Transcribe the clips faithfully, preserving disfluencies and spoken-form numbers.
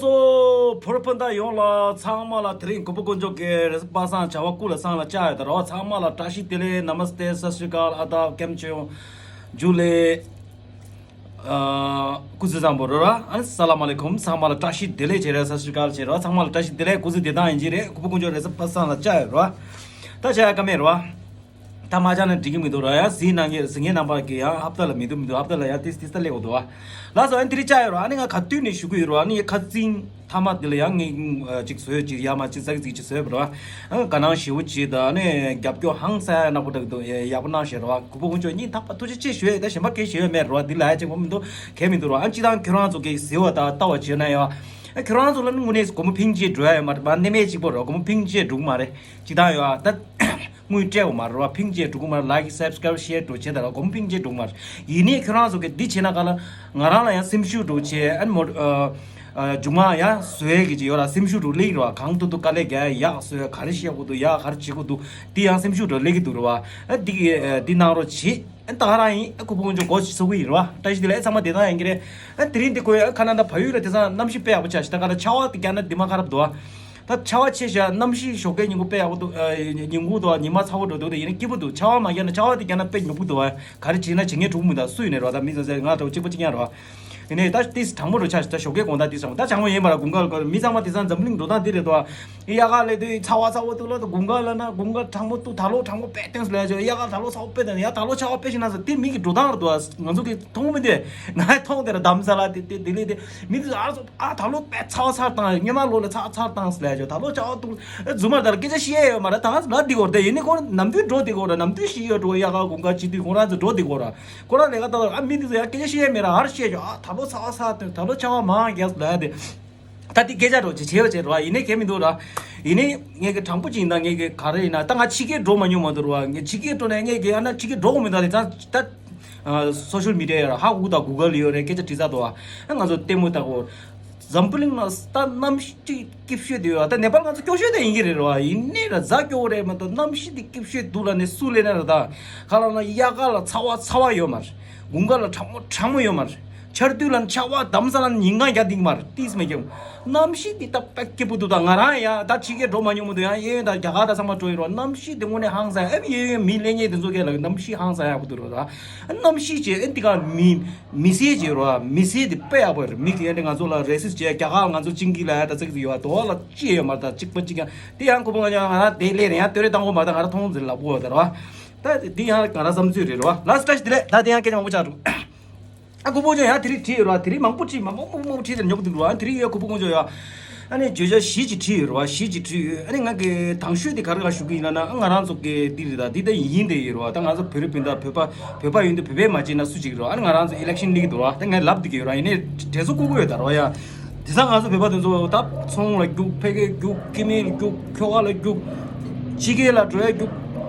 སོ། བོད་ཕན་བདག་ཡོངས་ལ་ཚང་མ་ལ། དེ་རིང་གུས་པ་དཀོན་མཆོག་གི་རེས་གཟའ་པ་སངས་བྱ་བ་སྐུ་ལ་བསང་ལ་བཅར་ཡོད་ད་རོ། ཚང་མ་ལ་བཀྲ་ཤིས་བདེ་ལེགས། ནམ་སྟེ་ས་སྲི་ཀལ་ཨ་ད་ཀེམ་ཆེ་ཡོང་ཇུ་ལེ། ཨ། སྐུ་གཟུགས་བཟང་པོ་རོ་ར། ཨ་ནི་ས་ལ་མ་ལེ་ཁུམ། ཚང་མ་ལ་བཀྲ་ཤིས་བདེ་ལེགས་བྱེད་རེ། ས་སྲི་ཀལ་བྱེད་རོ། ཚང་མ་ལ་བཀྲ་ཤིས་བདེ་ལེགས། སྐུ་གཟུགས་བདེ་ཐང་ཡིན་གྱི་རེད། གུས་པ་དཀོན་མཆོག་རེས་གཟའ་པ་སངས་ལ་བཅར་ཡོད་རོ། ད་བྱ་ཡ་ཀ་མེད་རོ། ད་མ་བཅར་ན་འགྲིག་གི་མི་འདུག་ར། ཡང་གཟིགས་གནང་མཁན་གཟིགས་མཁན་རྣམ་པ་གི་ཡང་ཧབ་ཏ་ལ་མི་འདུག་མི་འདུག་ཧབ་ཏ་ལ་ཡང་ཏིས་ཏིས་ཏ་སླེབས་འདུག་བ། ལགས་སོ། ཨ་ནི་དེ་རིང་བཅར་ཡོད་ར། ཨ་ནི་ང་ག་དུས་ནས་ཞུ་གི་ཡོད་ར། ཨ་ནི་ཁ་རྩང་མཐའ་མ་འདི་ལ་ཡང་ངས་ཅིག་བཟོས། ཅིག་ཡ་མ་ཅིག་ཙག་ཙིག་ཅིག་བཟོས་པ་ར། ཨ་དགའ་སྣང་ཞེ་པོ་ཅིག་དང་། ཨ་ནི་རྒྱབ་སྐྱོར་ཧང་སང་ཡ་ནག་པོ་འདྲ་གི་འདུག་ཡག་པོ་གནང་བཞག་ར་བ། གུས་པ་དཀོན་མཆོག་སྙིང་ཐག་པ་ཐུགས་རྗེ་ཆེ་ཞུ་ཡ། ད་གཞན་པ་གལ་ཞུ་ཡ་མེད་ར་བ། འདི་ལ་ཡ་ཅིག་མ་མི་འདུག་གལ་མི་འདུག་ར། ཨ་སྤྱི་བཏང་ཁྱོད་རང་ཚོ་གིས་གཟིགས་པ་དང་ལྟ་བ་བྱས་ན་ཡ། ཨ་ཁྱོད་རང་ཚོ་ལ་ནི་དངོས་གནས་སྒོར་མོ་ཕིང་གཅིག་འགྲོ་ཡ་ཡོད་མ་རེད། མ་གནས་མེད་གཅིག་པོ་ར། སྒོར་མོ་ཕིང་གཅིག་འགྲོ་གི་མ་རེད། སྤྱི་བཏང་ཡོད་ཨ། ད་དངུལ་སྤྲད་འོ་མ་རེད་བ། ཕིང་གཅིག་འགྲོ་གི་མ་རེད། ལའིཀ་སབ་སི་ཀ་རབ་ཤེར་འགྲོ་བྱས་ད་ར། སྒོར་མོ་ཕིང་གཅིག་འགྲོ་གི་མ་རེད། ཡིན་ནའི་ཁྱོད་རང་ཚོ་གིས་འདི་བྱས་ན་ག་ལ་ང་རང་ལ་ཡང་སེམས་ཤུགས་འགྲོ་བྱས། ཨ་ནི་མོ་ཨ་ཨ་མཇུག་མ་ཡང་བཟོ་ཡས་ཀྱི་ཅིག་ཡོད་ར། སེམས་ཤུགས་འགྲོ་སླེབས་ར་བ། གང་ཐུབ་ཐུབ་དཀའ་ལས་རྒྱག་ཡ། ཡག་བཟོ་ཡ། ག་རེ་བཤད་དགོས་འདུག་ཡ་ག་རེ་བྱེད་དགོས་འདུག་འདི་ཡང་སེམས་ཤུགས་འགྲོ་སླེབས་ཀྱི་འདུག་ར་བ། ཨ་འདི་གི་ཨ་འདི་གནང་རོགས་བྱེད། ཨ་ད་ག་རང་ཡིན། ཨ་གུས་པ་དཀོན་མཆོག་མགོ་ཚོས་གི་ཡིན་ར་བ། བཀྲ་ཤིས་བདེ་ལེགས། ཚང་མ་བདེ་ཐང་ཡིན་གྱི་རེད། ཨ་དེ་རིང་འདི་ཁོའི་ཨ་ཁ་ན་ད་བལ་ཡུལ་ལ་དེང་སང་གནམ་གཤིས་དཔེ་ཡག་པོ་ཆགས་ཤག་ད་ག་ལ་ཆར་པ་དེ་རྒྱག་ན་འདི་མ་ཁ་རབ་འདུག་ཨ། ད་ཆར་པ་ཆེ་ཤག་གནམ་གཤིས་ཞོགས་ཀའི་ཉིན་གུང་དཔེ་ཡག་པོ་འདུག་ཨ་ཉིན་གུང་འདུག་ཉི་མ་ཚ་པོ་འགྲོ་འདུག་དེ་ཡིན་ན་སྐྱིད་པོ་འདུག་ཆར་པ་མ་རྒྱག་ན། ཆར་པ་དེ་རྒྱག་ན་དཔེ་ཉོབ་པོ་འདུག་ཨ། ག་རེ་བྱེད་ན་བྱེད་མཁན་གྲུག་མི་འདུག་སུ་ཡིན་ནའི་རོ། ད་མི་ཚང་ཚང་ང་ལྟ་བུ་གཅིག་པ་གཅིག་རྐྱང་རོ། ཡིན་ནའི་ད་ཏིས་གྲང་མོ་འགྲོ་ཆགས་ཤག་ད་ཞོགས་ཀའི་དགོང་དག་ཏིས་གྲང་མོ། ད་གྲང་མོ་ཡིན་པ་ར། དགུན་ཁ་ལ་མི་ཚང་མ་དེང་སང་འཛམ་གླིང་འགྲོ་སྟངས་འདི་རེད་དོ། དབྱར་ཁ་སླེབས་དུས་ཚ་བ་ཚ་བོ་འདུག་ལ། དགུན་ཁ་ལ་ན་དགུན་ཁ་གྲང་མོ་འདུག་ད་ལོ་གྲང་མོ་དཔེ་སྟོན་ཟེར་ལབ་ཡ། དབྱར་ཁ་ད་ལོ་ཚ་བོ་དཔེ་སྟོན་ཡ། ད་ལོ་ཆར་པ་དཔེ་ཞིག་ན་ཟེར། དེ་མི་གི་འགྲོ་སྟངས་རེད་དོ། ང་ཚོ་གི་མཐོང་མི་འདུག་ང་མཐོང་དེ་ར་དམ་ས་ལ་དེ་དེ་དེ་ལས་དེ་མི་དེ་ཨ་ཚོ་ཨ་ད་ལོ་དཔེ་ཚ་བ་ཚ་བཏང་། སྔོན་མ་ལོ་ལ་ཚ་ཚ་བཏང་ཟེར་ལབ་ཡ། ད་ལོ་ཆར་པ་འདུག་རྫུན་མ་རེད། ད་ལ་སྐད་ཆ་བཤད་ཡ་ཡོད་མ་རེད། ད་ང་ཚོ་ལ་འདི་གོ་ར། དེ་ཡིན་ནའི་ཁོ་རང་ནམ་དུས་འགྲོ་འདི་གོ་ར། ནམ་དུས་ཤི་ཡོད་འགྲོ། དབྱར་ཁ་དགུན་ཁ་དཔྱིད་དུས་ཁོ་རང་ཚོ་འགྲོ་འདི་གོ་ར། ཁོ་རང་ལས་ཀ་ལྟ་ལ་ཨ་མི་འདི་ཚོ་ཡང་སྐད་ཆ་བཤད་ཡ་མེད་ར། ཨར་བཤད་ཆོག་ཨ་ད་ལོ་ཚ་བ་ཚ་དེ་ད་ལོ་ཆར་པ་མང་རྒྱག་ལབ་ཡ་དེ། ད་དེ་སྐད་ཆ་འགྲོ་ཅི་བྱེད་བྱེད་ར། ཡིན་ནའི་གལ་མི་འདུག་ར། ཡིན་ནའི་ངས་གི་དྲང་པོ་ཅིག་ཡིན་ད། ངས་གི་ག་རེ་ཡིན་ན་ད་ང་ཕྱི་རྒྱལ་འགྲོ་མ་མྱོང་མ་འདུག་ར། ངས་ཕྱི་རྒྱལ་འགྲོ་ནས་ངས་གི་ཨ་ན་ཕྱི་རྒྱལ་འགྲོ་དགོས་མི་འདུག་ལས་ད་ད། ཨ་སོ་ཤལ་མི་ཌི་ཡ་ཡོད་ར། ཧ་གོ་ད་གུ་གལ་ཡོད་རེད། སྐད་ཆ་དྲི་ས་འདུག་ཨ། ང་ཚོ་ལྟད་མོ་ལྟ་གོ། འཛམ་བུ་གླིང་ལ་ད་གནམ་གཤིས་སྐྱིད་ཤོས་དེ་ཡོད་ཨ། ད་ནེ་པཱལ་ང་ཚོ་སྐྱོ་ཤོས་དེ་ཡིན་གྱི་རེད་ར། ཡིན་ནའི་ར་གཟའ་སྐྱོ་བོ་རེད་མ་གཏོགས་གནམ་གཤིས་དེ་སྐྱིད་ཤོས་འདུག་ལབ་ནས་སུ་ལབ་ན་ར། ད་ག་ལ་ན་དབྱར་ཁ་ལ་ཚ་བ་ཚ་བ་ཡོད་མ་རེད། དགུན་ཁ་ལ་གྲང་མོ་གྲང་མོ་ཡོད་མ་རེད། ཆར་དུས་ལ་ཆར་པ་དམ་ས་ལ་ཉིན་གང་རྒྱག་འདུག་མ་རེད། ཏིས་མེད་ཀྱང་གནམ་གཤིས་འདི་ད་དཔེ་སྐྱིད་པོ་འདུག་ད་ང་རང་ཡ་ད་ཕྱི་རྒྱལ་འགྲོ་མ་མྱོང་མི་འདུག་ཡང་གཡས་གཡོན་ད་རྒྱ་གར་ད་ཚང་མ་འགྲོ་ཡི་རོ། གནམ་གཤིས་འདི་དངོས་གནས་ཧང་སང་། ཨེ་གཡས་གཡོན་མི་ལས་ཉེ་དེ་ཚོ་གས་ལ་གནམ་གཤིས་ཧང་སང་ཡག་པོ་འདུག་རོ། ད་གནམ་གཤིས་ཅེས་ཨེ་འདི་ག་མི་མི་སེར་ཅེས་རོ། མི་སེར་འདི་དཔེ་ཡག་པོ་རེད། མི་གི་ཨེ་འདི་ང་ཚོ་ལ་རེ་སིས་ཅེས་རྒྱ་གར་ང་ཚོ་ཅིང་གི་ལ་ཡ་ད་ཙིག་ཙིག་ཡོད་ཨ། དོ་ལ་ཅི་ཡོད་མ་རེད། ད་གཅིག་པ་གཅིག་ཀྱང་དེ་ཡང་ཁོ་པོ་ང་ང་རང་དེ་ལས་རེ་ཡང་ལྟོས་རེ་བཏང་གོ་མ་རེད། ད་ང་རང་མཐོང་ཟེར་ལབ་གོ་ད་རོ། ད་འདི་ཡང་ང་རང་བསམ་ཚུལ་རེད་རོ། ལ་སི་ཀྲ་ཤི་བདེ་ལེགས། ད་འདི་ཡང་སྐད་ཆ་མང་པོ་ཆགས་འདུག་ཨ་ཁོ་པོ་ཅོ་ཡང་དེ་རིང་བྲིས་ཡོད་ར། དེ་རིང་མང་པོ་བྲིས། མང་པོ་མང་པོ་བྲིས་ཏེ་ཉོབ་འདུག་ར། དེ་རིང་ཡ་ཁོ་པོ་ཀོང་ཅོ་ཡ་ཨ་ནི་བརྗོད་བྱ་བཞི་ཅིག་བྲིས་ཡོད་ར། བཞི་ཅིག་བྲིས་ཡོད། ཨ་ནི་ང་གི་དང་ཤོས་དེ་ག་རེ་ག་ཞུ་གི་ཡིན་ལབ་ན། ཨ་ང་རང་ཚོ་གི་འདི་རེད། ད་འདི་ད་ཡིན་དེ་ཡོད་ར། ད་ང་ཚོ་བོད་རིགས་སྤུན་ཟླ་བོད་པ་བོད་པ་ཡིན་དུས་བོད་པས་མ་བྱས་ན་སུ་བྱེད་ཀྱི་ར། ཨ་ནི་ང་རང་ཚོ་ཨི་ལེག་ཤན་སླེབས་ཀྱི་འདུག་ར། ད་ངས་ལབ་བསྡད་ཀྱི་ཡོད་ར། ཡིན་ནའི་དྲན་གསོ་བསྐུར་གྱི་ཡོད་ད་ར་ཡ། དེང་སང་ང་ཚོ་བོད་པ་དེ་ཚོ་ད་ཚོང་ལ་རྒྱུག་ཕ་གིར་རྒྱུག་སྐྱེ་དམན་ལ་རྒྱུག་ཁྱོ་ག་ལ་རྒྱུག་ཕྱི་རྒྱལ་ལ་འགྲོ་ཡ་རྒྱུག་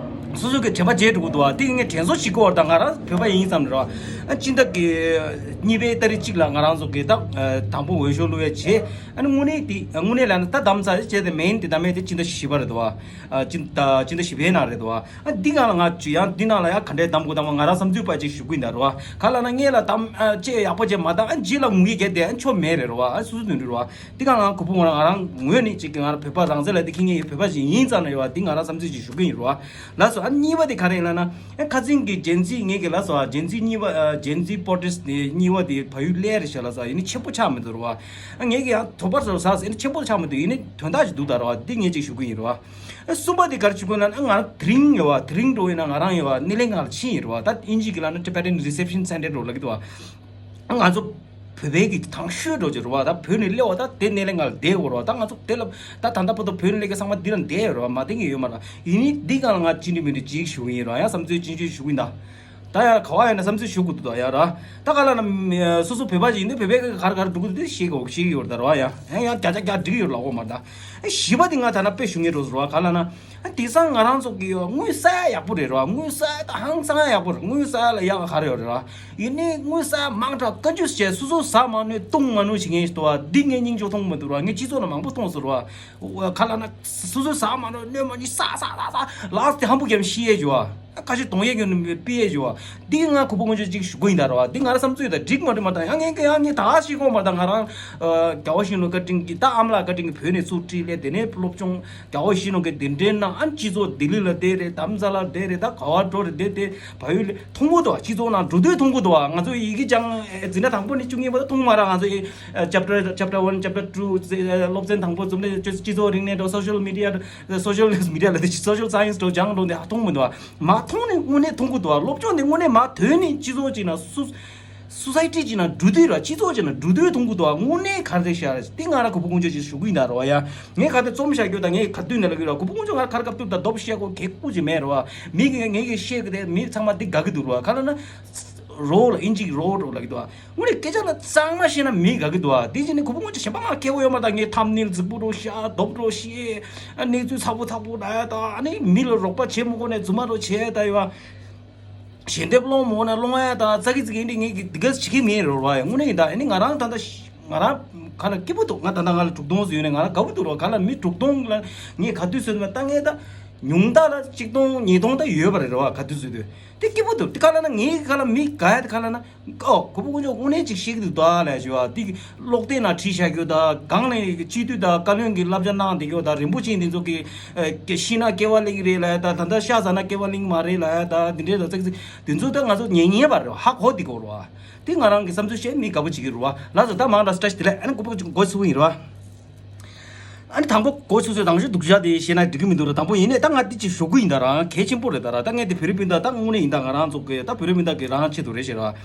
སོ་སོ་གི་དྲན་པ་བརྗེད་འགྲོ་གི་འདུག་བ། དེ་ངས་དྲན་གསོ་ཞིག་གོ་བར། ད་ང་རང་བོད་པ་ཡིན་བསམ་རེད་བ། ཨ་སྤྱི་ཟླ་གི་གཉིས་པའི་ཏ་རིག་གཅིག་ལ་ང་རང་ཚོ་གི་ད་དང་པོ་འོས་ཤོག་བླུགས་ཡ་བྱས། ཨ་ནི་དངོས་གནས་དེ་དངོས་གནས་ལ་ནི་ད་དམ་ཚ་བྱས་ཏེ་མེན་དེ་ད་མེད་དེ་སྤྱི་ཟླ་བཞི་པ་རེད་འདུག་བ། ཨ་སྤྱི་ཟླ་སྤྱི་ཟླ་བཞི་པའི་ནང་རེད་འདུག་བ། ཨ་འདི་སྒང་ལ་ང་ཅུ་ཡང་འདི་ནང་ལ་ཡང་ག་འདྲའི་གདམ་དགོས་གདམ། ང་རང་བསམ་ཚུལ་པ་ཅིག་ཞུ་གི་ཡིན་ད་རེད་བ། ག་ལ་ན་སྔོན་ལ་གདམ་ཨ་ཅེས་ཡག་པོ་ཅེས་མ་གདམ། ཨ་རྗེས་ལ་ངུ་གི་གལ་ཏེ་ཨ་ཆོ་མེད་རེད་རེད་བ། ཨ་སུ་སུ་དོན་འགྲུལ་བ། འདི་ག་ང་གུས་པ་ང་རང་ང་རང་ངོས་ནས་ཅིག་གི་ང་རང་བོད་པ་རང་བཙན་ལ་འདི་ཁྱི་ངའི་བོད་པ་ཞིག་ཡིན་ཙང་ནས་ཡོད་བ། འདི་ང་རང་བསམ་ཚུལ་ཅིག་ཞུ་གི་ཡིན་རེད་བ། ལགས་སོ། ཨ་གཉིས་པ་དེ་ག་རེ་ཡིན་ལབ་ན། ཨ་ཁ་སང་གི་ཇེན་ཟི་ངེད་ཀྱི་ལགས་སོ། ཨ་ཇེན་ཟི་གཉིས་པ་ཨ་ཇེན་ཟི་པོ་ཊེ་སི་ཊི་གཉིས་པ་དེ་བལ་ཡུལ་སླེབས་རེད་ཤག་ལགས་སོ། ཡིན་ནི་ཆེན་པོ་ཆགས་མི་འདུག་རེད་བ། ཨ་ངེད་ཀྱི་ཡང་དོགས་པ་བཟོ་ས་ཡིན་ནི་ཆེན་པོ་ཆགས་མི་འདུག་ཡིན་ནི་དོན་དག་ཅིག་འདུག་ད་རེད་བ། འདི་ངས་ཅིག་ཞུ་གི་ཡིན་རེད་བ། ཨ་གསུམ་པ་དེ་ག་རེ་ཞུ་གི་ཡིན་ལབ་ན། ཨ་ང་རང་དེ་རིང་ཡོད་བ། དེ་རིང་འགྲོ་ཡིན་ན་ང་རང་ཡོད་བ། སྣེ་ལེན་ཁང་ལ་ཕྱིན་ཡིན་རེད་བ། ད་དབྱིན་ཇི་གི་ལབ་ན་Tibetan Reception Center་འགྲོ་ལབ་ཀྱི་འདུག་བ། ང་ཚོ་བོད་པའི་གི་དང་ཤོས་འགྲོ་ཅིག་རེད་བ། ད་བོད་ནས་སླེབས་བ་ད་དེ་སྣེ་ལེན་ཁང་ལ་བསྡད་དགོས་རེད་བ། ད་ང་ཚོ་དེ་ལ་ད་ད་ལྟ་བར་དུ་བོད་ནས་སླེབས་མཁན་ཚང་མ་འདི་ལ་བསྡད་ཡོད་རེད་བ། མ་བསྡད་མཁན་ཡོད་མ་རེད། ཡིན་ནའི་འདི་སྒང་ལ་ང་ཅི་འདྲ་མི་འདྲ་ཅིག་ཞུ་གི་ཡིན་རེད་བ། ཡང་བསམ་ཚུལ་ཅིག་ཅིག་ཞུ་གི་ཡིན་ད། ད་ཡང་ག་བ་ཡིན་ན་བསམ་ཚུལ་ཞུ་དགོས་འདུག་ད་ཡ་ར། ད་ག་ལ་ན་སོ་སོ་བོད་པ་ཅིག་ཡིན་དུས་བོད་པའི་ག་རེ་ག་རེ་འགྲོ་གི་འདུག་དེ་ཤེས་དགོས་ཤེས་ཀྱི་ཡོད་རེད་ད་རེད་བ། ཡ་ཡང་ཡང་བརྒྱ་ཆ་བརྒྱ་འགྲིག་ཡོད་ལབ་དགོས་མ་རེད་ད། བཞི་པ་དེ་ང་ད་ན་དཔེ་ཞུ་ངེས་འགྲོ་ཟེར་བ། ག་ལ་ན། ཨ་དེང་སང་ང་རང་ཚོ་གི་དངུལ་བསགས་ཡག་པོ་རེད་ར། དངུལ་བསགས་ད་ཧང་སང་ཡག་པོ་རེད། དངུལ་བསགས་ལ་ཡག་ག་རེ་ཡོད་རེད་ར། ཡིན་ནའི་དངུལ་བསགས་མང་དྲགས་བཀའ་འགྱུར་བྱས། སོ་སོ་ཟ་མ་ནུས་བཏུང་མ་ནུས་བྱེད་མཁན་ཞིག་འདུག་བ། འདི་ངས་སྙིང་རྗེ་མཐོང་མི་འདུག་ར། ངས་སྤྱི་ཚོགས་ནང་མང་པོ་མཐོང་སོང་ར། ག་ལ་ན་སོ་སོ་ཟ་མ་ནུས་ནུས་མ་ནུས་ཟ་ཟ་ཟ་ཟ་ལགས་དེ་ཧམ་པོ་རྒྱབ་ཤི་ཡས་ཞུ་བ། ཁ་ཤས་གདོང་ཡས་ཀྱི་ནི་པི་ཨེ་ཞུ་བ། འདི་ང་ཁུ་པོ་ཀུན་སྤྱོད་ཅིག་ཞུ་གི་ཡིན་ད་ར་བ། འདི་ང་ར་བསམ་ཚུལ་ད་འགྲིག་མ་འགྲིག་མ་ད་ཡང་ངས་ཀྱི་ཡང་ངས་ད་ཤེས་གོ་མ་ད་ང་རང་རྒྱལ་བ་ཤིང་ལུ་བཀའ་དྲིན་གྱི་ད་ཨམ་ལགས་བཀའ་དྲིན་གྱི་བོད་ནས་ཚུར་ཁྲིད་ལས་དེ་ནས་སློབ་སྦྱོང་རྒྱལ་བ་ཤིང་ལུ་གི་དེ་འདྲའི་ནང་ཨ་ནི་སྤྱི་ཚོགས་ལྡི་ལི་ལ་བསྡད་རེད། དྷ་རམ་ས་ལ་ལ་བསྡད་རེད། ད་ག་བ་འགྲོ་རེད། བསྡད་དེ་བལ་ཡུལ་ལ་མཐོང་གི་འདུག་སྤྱི་ཚོགས་ནང་འགྲོ་དུས་མཐོང་གི་འདུག་ང་ཚོ་ཡི་གེ་སྦྱང་འཛིན་གྲྭ་དང་པོ་ནས་བཅུ་གཉིས་བར་དུ་མཐོང་མ་ར། ང་ཚོ་ཡི་chapter chapter one chapter two སློབ་ཚན་དང་པོ་ཙམ་ནས་སྤྱི་ཚོགས་རིག་གནས་འགྲོ་social media social media ལ་དེ་social science འགྲོ་སྦྱང་འགྲོ་འདི་ཧ་མཐོང་མི་འདུག་མ་མཐོང་ནས་དངོས་གནས་མཐོང་གི་འདུག་སློབ་སྦྱོང་དེ་དངོས་གནས་མ་ཐོན་ནས་སྤྱི་ཚོགས་ཅིག་ན་སུ་society ཅིག་ན་འགྲོ་དུས་ར་སྤྱི་ཚོགས་ཅིག་ན་འགྲོ་དུས་མཐོང་གི་འདུག་དངོས་གནས་ག་རེ་ཤར་དེ་ང་ར་གུ་པུ་ཀུན་སྤྱོད་ཅིག་ཞུ་གི་ཡིན་ད་ར་བ་ཡ། ངས་ག་དེ་རྩོམ་བཞག་རྒྱུ་དང་ངས་ག་དུས་ནས་ལབ་ཀྱི་ར་གུ་པུ་ཀུན་སྤྱོད་ང་ག་རེ་སྐབས་དུས་ད་རྡོབ་བཤད་དགོས་གལ་ཀུ་ཅིག་མེད་ར་བ། མི་གི་ངས་གི་བཤད་གི་དེ་མི་ཚང་མ་འདི་དགའ་གི་འདུག་ར་བ། ག་ལ་ན་རོ་ལ་ཨིན་ཇི་རོ་རོ་ལབ་ཀྱི་འདུག་དངོས་གནས་སྐད་ཆ་ལ་གཙང་མ་བཤད་ན་མི་དགའ་གི་འདུག་ཨ། དེ་བཞིན་ནི་གུ་པུ་ཀུན་སྤྱོད་གཞན་པ་མ་སྐྱེ་བོ་ཡོད་མ་ད་ངས་ཐམ་ནིལ་རྫིག་པོ་རོ་ཤ་རྡོབ་རོ་ཤེས། ཨ་གནས་ཚུལ་ཚ་པོ་ཚ་པོ་ད་ཡ་ད་ཨ་ནི་མི་ལ་རོགས་པ་བྱེད་མི་དགོས་ནས་རྫུན་མ་རོ་བྱེད་ད་ཡ། ཞལ་འདེབས་སློང་མོ་ན་སློང་ཡ་དང་ཙག་གི་ཙིག་ཡིན་དེ་ངས་ཀྱི་དེ་ག་བྱེད་ཀྱི་མེད་རོ་བ་ཡ། དངོས་གནས་ཡིན་ད་ཨ་ནི་ང་རང་ད་ལྟ་ཤི་ང་རང་ག་ལ་སྐྱིད་པོ་འདུག་ང་ད་ལྟ་ང་ལ་དྲུག་སྟོང་ཟིན་ཡོད་ནས་ང་རང་དགའ་པོ་འདུག་རོ། ག་ལ་མི་དྲུག་སྟོང་ལ་ངས་ག་དུས་ཟོས་ན་ད་ངས་ད་ཉུང་མཐའ་ལ་གཅིག་སྟོང་ཉིས་སྟོང་ད་ཡོད་པ་རེད་རོ་བ། ག་དུས་ཟོས་དུས་དེ་སྐྱིད་པོ་འདུག་དེ་ག་ལ་ན་ངས་ག་ལ་མི་དགའ་ཡ་དེ་ག་ལ་ན། ཨོ་གུ་པུ་ཀུན་སྤྱོད་དངོས་གནས་ཅིག་ཤེས་ཀྱི་འདུག་ད་ལས་ཞུ་བ་འདི་གློག་སྟེང་ན་བྲིས་བཞག་རྒྱུ་ད་གང་ནས་སྤྱི་འཐུས་ད་བཀའ་བློན་གྱི་བསླབ་བྱ་གནང་བསྡད་རྒྱུ་ད་རིན་པོ་ཆེ་འདི་ཚོ་གི་ཤི་ན་སྐྱེ་བ་ལེན་གྱི་རེད་ལ་ད་ད་ལྟ་ཤ་ཟ་ན་སྐྱེ་བ་ལེན་གྱི་མ་རེད་ལ་ད་འདི་འདྲའི་ད་ཙག་ཙིག་འདི་ཚོ་ད་ང་ཚོ་ཉན་ཉན་པ་རེད། ཧ་གོ་འདི་གོ་རུ་བ་འདི་ང་རང་གི་བསམ་ཚུལ་བཤད་མི་དགའ་པོ་བྱེད་ཀྱི་རུ་བ་ལ་ཟ་ད་མང་ད་སི་ཊ་ཤི་དེ་ལས་ཨ་ནི་གུ་པུ་ཀུན་སྤྱོད་གོ་ཚུགས་ཡིན་རུ་བ། ཨ་ནི་དང་པོ་གོ་ཆུ་ཚོད་དང་ཤོས་སྡུག་ཅག་དེ་བཤད་ན་འགྲིག་གི་མི་འདུག་ར། དང་པོ་ཡིན་ནས་ད་ང་འདི་ཅིག་ཞུ་གི་ཡིན་ད་ར་གལ་ཆེན་པོ་རེད་ད་ར། ད་ངས་དེ་བོད་རིགས་སྤུན་ཟླ་ད་དངོས་གནས་ཡིན་ད་ང་རང་ཚོ་གི་ད་བོད་རིགས་སྤུན་ཟླ་གི་རང་ཆེད་དུ་རེད་ཤེས་ར།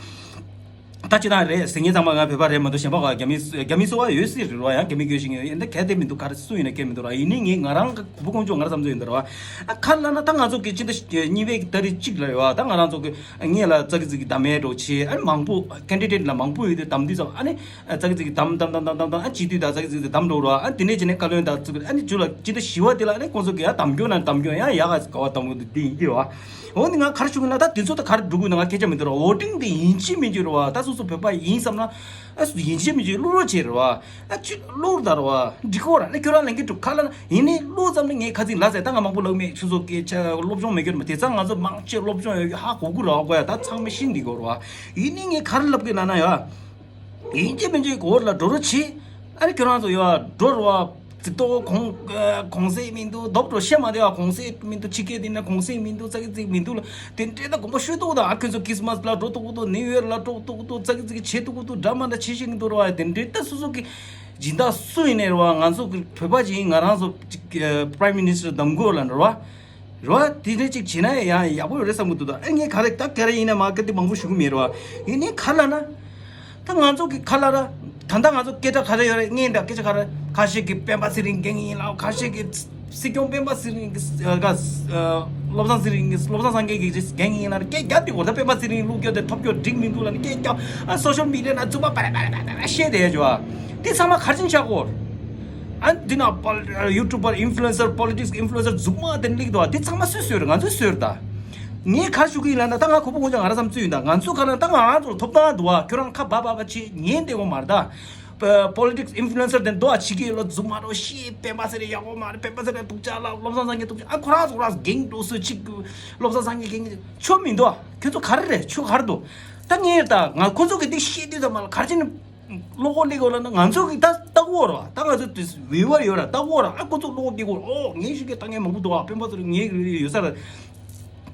ད་ཅི་ད་རེད་ཟེར་མཁན་ཚང་མ་ང་བོད་པ་རེད་མ་གཏོགས་གཞན་པ་ག་རྒྱ་མི་རྒྱ་མི་སོ་བ་ཡོད་སྲིད་རེད་ར། ཡང་རྒྱ་མི་སྐྱོད་ཤེས་མཁན་ཡོད་ཡིན་ད་གལ་ཏེ་མི་འདུག་ག་རེ་སུ་ཡིན་ན་སྐད་མི་འདུག་ར། ཡིན་ནའི་ངས་ང་རང་གི་བུ་ཀོང་ཅོ་ང་རང་བསམ་ཚུལ་ཡིན་ད་ར། ཨ་ཁ་ལ་ན་ད་ང་ཚོ་གི་ཅི་ད་གཉིས་པའི་ད་རེས་གཅིག་ལ་རེད་བ། ད་ང་རང་ཚོ་གི་ངས་ལ་ཙག་གི་ཙིག་གི་ད་མེད་འགྲོ་ཆེ་ཨ་ནི་མང་པོ་ཀེན་ཌི་ཌེ་ཊི་ལ་མང་པོ་ཡོད་དུས་དམ་དུས་ཙམ་ཨ་ནི། ཙག་ཙིག་གི་དམ་དམ་དམ་དམ་དམ་དམ་ཨ་སྤྱི་འཐུས་དང་ཙག་ཙིག་གི་དམ་འགྲོ་རོགས། ཨ་དེ་ནས་ཅི་ནས་བཀའ་བློན་དང་ཙུག་ཨ་ནི་ཇུ་ལ་ཅི་ད་ཞི་བ་དེ་ལ་ཨ་ནི་ཁོང་ཚོ་གི་ཡ་དམ་སྐྱོན་ན་དམ་སྐྱོན་ཡང་ཡག་ག་ག་བ་དམ་སྐྱོན་དེ་ཡིན་གྱི་བ། འོ་ནི་ང་ག་རེ་ཞུ་གི་ན་ད་དེ་ཚོ་ད་ག་རེ་འགྲོ་གི་ན་ང་སྐད་ཆ་མི་འདུག་ར། ཝོ་ཊིང་དེ་ཡིན་གཅིག་མིན་གཅིག་རེད་བ། ད་སོ་སོ་བོད་པ་ཡིན་བསམ་ན་ཨ་སུ་ཡིན་གཅིག་མིན་གཅིག་བླུག་རོགས་བྱེད་རེད་བ། ཨ་ཅི་བླུག་ད་རེད་བ། འགྲིག་གོ་ར་ནི་ཁྱོད་རང་ལན་གི་འགྲུབ་ཁ་ལ་ན་ཡིན་ནི་བླུག་ཙམ་ནི་ངས་ཁ་ཚིག་ལ་ཟེར་ད་ང་མང་པོ་ལབ་མེད་ཁྱོད་ཚོ་སྐད་ཆ་སློབ་སྦྱོང་མེད་གྱུར་མ་དེ་ཚང་ང་ཚོ་མང་ཆེ་སློབ་སྦྱོང་ཡོད་ཧ་གོ་གི་རེད་བ། གོ་ཡ་ད་ཚང་མ་ཤེས་འདི་གོ་རེད་བ། ཡིན་ནི་ངས་ག་རེ་ལབ་གི་ན་ན་ཡ། ཡིན་གཅིག་མིན་གཅིག་འོག་ལ་འགྲོ་རོགས་བྱེད། ཨ་ནི་ཁྱོད་རང་ཚོ་ཡོད་འགྲོ་རོགས་ཙིག་ཏོ་གོང་གོང་ཟེ་མི་འདུག་རྡོབ་འགྲོ་བཤད་མ་བདེ་བ་གོང་ཟེ་མི་འདུག་ཕྱི་སྐད་དེ་ན་གོང་ཟེ་མི་འདུག་ཙག་གི་ཙིག་མི་འདུག་ལ་དེ་འདྲའི་ད་དགོངས་པ་ཤོད་ཐུབ་ད། ཨ་ཁྱོད་ཚོ་ཁྲིས་མས་ལ་འགྲོ་ཐུབ་ཐུབ་ནིའུ་ཡར་ལ་འགྲོ་ཐུབ་ཐུབ་ཙག་གི་ཙིག་བྱེད་ཐུབ་ཐུབ་འདྲ་མ་འདྲ་བྱེད་ཤེས་ཀྱི་འདུག་ར་བ། དེ་འདྲའི་ད་སོ་སོ་གི་སྦྱིན་བདག་སུ་ཡིན་ནའི་ར་བ། ང་ཚོ་གི་བོད་པ་ཅིག་ཡིན་ང་རང་ཚོ་ཅིག་Prime Minister གདམ་དགོས་ལ་འགྲོ་བ། རེད་བ། དེ་འདྲ་ཅིག་བྱེད་ན་ཡང་ཡག་པོ་ཡོད་རེད་བསམ་གི་འདུག་ད་ཨེ་ངས་ག་རེ་ད་ག་རེ་ཡིན་ན་མ་ག་དེ་མང་པོ་ཞུ་གི་མེད་རེད་བ། ཡིན་ནའི་ག་ལ་ན། ད་ང་ཚོ་གི་ག་ལ་ར། ད་ལྟ་ང་ཚོ་སྐད་ཆ་ག་རེ་ཡོད་རེད་ངས་འདྲ་སྐད་ཆ་ག་རེ་ཁ་ཤས་ཀྱི་སྤེན་པ་ཚེ་རིང་རྒན་ཡིན་ལ་ཁ་ཤས་ཀྱི་སྲིད་སྐྱོང་སྤེན་པ་ཚེ་རིང་གི་ཨ་བློ་བཟང་ཚེ་རིང་གི་བློ་བཟང་སངས་རྒྱས་ཀྱི་རྒན་ཡིན་ལ་སྐད་རྒྱབ་དེ་གོ་ད་སྤེན་པ་ཚེ་རིང་ལུགས་སྐྱོ་དེ་ཐོབ་སྐྱོ་འགྲིག་མི་འདུག་ལ་ནི་སྐད་རྒྱབ་ཨ་སོ་ཤལ་མི་ཌི་ཡ་ན་རྫུན་མ་པ་ར་པ་ར་པ་ར་བཤད་དེ་ཡ་ཇོ་ཨ། དེ་ཚང་མ་ག་རེ་བྱས་ཆགས་གོ། ཨ་འདི་ན་པོ་ཡུ་ཊུབ་པར་ཨིན་ཕུ་ལུ་ཨེན་སར་པོ་ལི་ཊིག་སི་ཨིན་ཕུ་ལུ་ཨེན་སར་རྫུན་མ་དེ་ལིག་དོ། དེ་ཚང་མ་སུས་བཟོས་རེད། ང་ཚོས་བཟོས་རེད་ད། ངས་ག་རེ་ཞུ་གི་ཡིན་ལབ་ན་ད་ང་གོ་བོ་ངོ་ཅག་ང་རང་བསམ་ཚུལ་ཡིན་ད། ང་ཚོ་ག་རེ་ད་ང་རང་ཚོར་ཐོབ་ཐང་འདུག་བ། ཁྱོད་རང་ཁ་བབ་བབ་བྱེད་ཉན་བདེ་བོ་མ་རེད་ད། པོ་ལི་ཊིག་སི་ཨིན་ཕུ་ལུ་ཨེན་སར་དེ་འདུག་བ་བྱེད་ཀྱི་ཡོད་ལ་རྫུན་མ་རོ་ཤེས་སྤེན་པ་ཚེ་རིང་ཡག་པོ་མ་རེད། སྤེན་པ་ཚེ་རིང་སྡུག་ཅག་ལ་བློ་བཟང་སངས་རྒྱས་སྡུག་ཅག་ཨ་ཁོ་རང་ཚོ་ཁོ་རང་ཚོ་རྒན་འགྲོ་སུ་གཅིག་བློ་བཟང་སངས་རྒྱས་རྒན་ཆོ་མི་འདུག་བ། ཁྱོད་ཚོ་ག་རེ་རེད་ཆོ་ག་རེ་འདུག་ད་ངས་ད་ང་ཁོ་ཚོ་གི་འདི་བཤད་དུས་ཙམ་མ་ལ་ག་རེ་བྱས་ནས། བློ་ཁོག་སླེབས་དགོས་ལབ་ན་ང་ཚོ་གི་ད་ལྟ་བོ་ར་ད་ང་ཚོ་དེ་ཝི་ཝར་ཡོད་ར་ལྟ་བོ་ར་ཨ་ཁོ་ཚོ་བློ་ཁོག་སྐྱེ་དགོས་ར། ཨོ་ངའི་ཤུགས་ཀྱིས་ད་ངས་མང་པོ་འདུག་ཨ་སྤེན་པ་ཚོ་ངའི་ཡོད་ས་ར་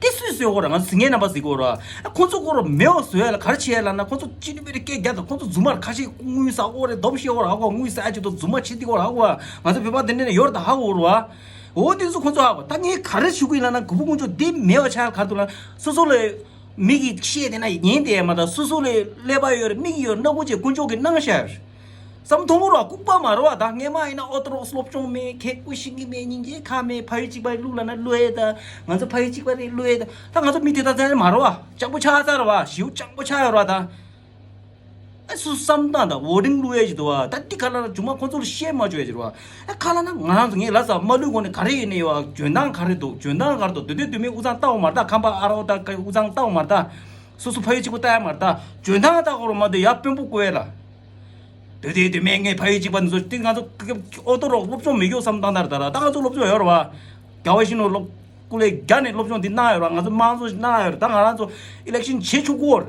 དེ་སུས་བཟོས་དགོས་ར། ང་ཚོ་ངའི་རྣམ་པ་གཟིགས་དགོས་ར། ཨ་ཁོ་ཚོ་ཁོ་ར་མེད་པ་བཟོ་ཡ་ལ་ག་རེ་བྱེད་ཡ་ལབ་ན་ཁོ་ཚོ་ཅི་ནུས་པའི་སྐད་རྒྱག་ད་ཁོ་ཚོ་རྫུན་མ་ར་ཁ་ཤས་དངུལ་ཟ་ཨོ་རེད་རྡོབ་ཤེས་ཨོ་ར་ཧ་གོ་དངུལ་ཟ་ཨ་ཅི་ཏོ་རྫུན་མ་བྱེད་དེ་ཨོ་ར་ཧ་གོ་ང་ཚོ་བོད་པ་དེ་འདྲ་ནས་ཡོད་ར་ད་ཧ་གོ་ར་བ། འོ་དེ་ཚོ་ཁོ་ཚོ་ཧ་གོ་ད་ངས་ག་རེ་ཞུ་གི་ཡིན་ལབ་ན་གུ་བུ་ཀུན་སྤྱོད་དེ་མེད་པ་ཆགས་ཡ་ག་རེ་འདུག་ལབ་ན་སོ་སོ་ལ། མིག་གིས་ཤེས་དེ་ན་ཉན་དེ་མ་ད་སོ་སོ་ལས་ཀླད་པ་ཡོད་རེད་མིག་ཡོད་སྣ་ཁུག་ཅེས་དཀོན་མཆོག་གི་གནང་ཤར། བསམ་མཐོང་གི་རོགས་ལྐུགས་པ་མ་རོ་བ་ད་སྔས་མ་ཡིན་ན་ཨོ་ཏོ་རོགས་སློབ་སྦྱོང་མེད་ཁེག་པོ་ཤིང་གི་མེད་སྙིང་རྗེ་ཁ་མེད་ཕ་ཡུལ་གཅིག་པ་ལུག་ལ་ན་ལུ་ཨེ་ད་ང་ཚོ་ཕ་ཡུལ་གཅིག་པ་རེད་ལུ་ཨེ་ད་ད་ང་ཚོ་མི་དེ་ད་ཚ་མ་རོ་བ་སྤྱང་པོ་ཆགས་ཚར་བ་ཞིའུ་སྤྱང་པོ་ཆགས་ཡོད་རོ་བ་ད། ཨ་སུ་བསམ་སྟངས་དང་ཝོ་ཌིང་བླུག་ཡས་ཅིག་འདུག་བ། ད་འདི་ག་ལ་ན་ཇུ་མ་ཁོ་ཚོ་ལ་བཤད་མ་བཅུག་ཡས་ཅིག་རེད་བ། ཨ་ག་ལ་ན་ང་རང་ཚོ་ངས་ལ་ས་མ་ལུས་གོ་ནས་ག་རེ་ཡིན་ནས་ཡོད་བ། འཇོན་ཐང་ག་རེ་འདུག་འཇོན་ཐང་ག་རེ་འདུག་དེ་དུས་དུ་མའི་དབུ་ཚང་ལྟ་བ་མ་ལྟ་ཁམས་པ་ཨ་རོ་ད་དབུ་ཚང་ལྟ་བ་མ་ལྟ། སོ་སོ་ཕ་ཡུལ་གཅིག་པུ་ལྟ་ཡ་མ་ལྟ། འཇོན་ཐང་ལྟ་གོ་རོ་མ་འདི་ཡ་དཔོན་པོ་བཀོལ་ཡས་ལ། དེ་དུས་དུ་མའི་ངས་ཕ་ཡུལ་གཅིག་པ་འདི་ཚོ་དེ་ང་ཚོ་ཨོ་ཏོ་རོགས་སློབ་སྦྱོང་མི་དགོས་བསམ་སྟངས་ལྟར་ད་ར་ད་ང་ཚོ་སློབ་སྦྱོང་ཡོད་རེད་བ། རྒྱལ་བ་ཤིང་ལོ་སློབ། སྐུ་ལས་བརྒྱ་ནས་སློབ་སྦྱོང་འདི་གནང་ཡོད་ར། ང་ཚོ་དམངས་གཙོ་ཞིག་གནང་ཡོད་ར། ད་ང་རང་ཚོ་ཨི་ལེག་ཤན་བྱེད་ཆོག་གོ་ར།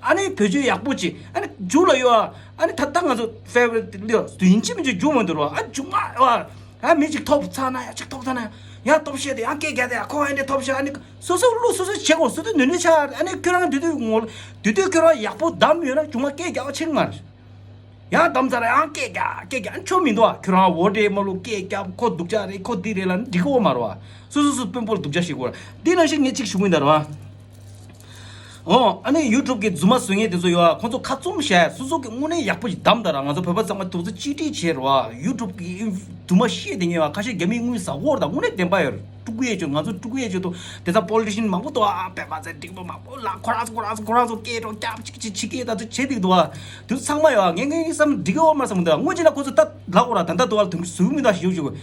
ཨ་ནི་བེད་སྤྱོད་ཡག་པོ་ཅིག་ཨ་ནི་མཇུག་ལ་ཡོད་ཨ། ཨ་ནི་ད་ལྟ་ང་ཚོ་ཕེབ་རེ་ལི་ཡོད་དུས་ཡིན་གཅིག་མིན་གཅིག་མཇུག་མ་འདུག་ར། ཨ་མཇུག་མ་ཡོད་ཨ། མི་གཅིག་ཐོབ་ཚར་ན་ཡ་གཅིག་ཐོབ་ཚར་ན་ཡ་ཡ་སྟོབས་ཤེས་དེ་ཡང་སྐད་རྒྱག་དེ་ཡ་ཁོ་ཨ་འདྲས་ཐོབ་ཤག་ཨ་ནི་སོ་སོ་ལུགས་སོ་སོ་བྱེད་དགོས། སོ་སོ་ནུས་ནུས་ཆགས་ཨ་ནི་ཁྱོད་རང་དུས་དུས་ངོ་དུས་དུས་ཁྱོད་རང་ཡག་པོ་བདམས་ཡོད་ན་མཇུག་མ་སྐད་རྒྱག་ཆེན་མ་རེད། ཡང་བདམས་ཚར་ཡང་སྐད་རྒྱག་སྐད་རྒྱག་ཆོ་མི་འདུག་ཨ། ཁྱོད་རང་འོ་འདྲས་མ་ལུག་སྐད་རྒྱག་ཁོ་སྡུག་ཅག་རེད་ཁོ་འདི་རེད་ལ་ནི་འགྲིག་གི་འོ་མ་རེད་བ། སོ་སོ་སོ་དཔོན་པོར་སྡུག་ཅག་བྱེད་དགོས་ར། འདི་ནང་བཞིན་ངས་གཅིག་ཞུ་གི་ཡིན་ད་ར་བ། ཨོ་ཨ་ནི་ཡུ་ཊུབ་གི་རྫུན་མ་བཟོ་མཁན་དེ་ཚོ་ཡོད་ཨ། ཁོང་ཚོ་ཁ་བཙུམ་བཞག་སོ་སོ་གི་དངོས་གནས་ཡག་པོ་ཞིག་བདམས་ད་ར། ང་ཚོ་བོད་པ་ཚང་མ་རྡོག་རྩ་གཅིག་སྒྲིལ་བྱས་ར་བ། ཡུ་ཊུབ་གི་རྫུན་མ་བཤད་དེ་ཉེ་བ་ཁ་ཤས་རྒྱ་མིའི་དངུལ་ཟ་གོ་ར། ད་དངོས་གནས་བདེན་པ་ཡོད་ར། ཀྲུ་གུ་ཡེ་ཆོས་ང་ཚོ་ཀྲུ་གུ་ཡེ་ཆོས་དང་དེ་ཚ་པོ་ལི་ཊི་ཤན་མང་པོ་འདུག་ཨ། པད་མ་ཚེ་འགྲིག་པོ་མང་པོ་ལ་ཁོ་རང་ཚོ་ཁོ་རང་ཚོ་ཁོ་རང་ཚོ་སྐད་གྲོགས་སྐྱབས་གཅིག་གཅིག་ཕྱི་སྐད་ད་ཚོ་བྱེད་འདུག་འདུག་ཨ། དུས་ཚང་མ་ཡོད་ཨ། ངས་ངས་བསམ་འགྲིག་གི་འོ་མ་བསམ་འདུག་དངོས་གཞི་ལ་ཁོ་ཚོ་ད་ལབ་དགོས་ར། ད་ལྟ་དུ་བ་ལ་དུང་གི་ཟུག་མི་ད་ཞིག་ཞུ་ཞུ།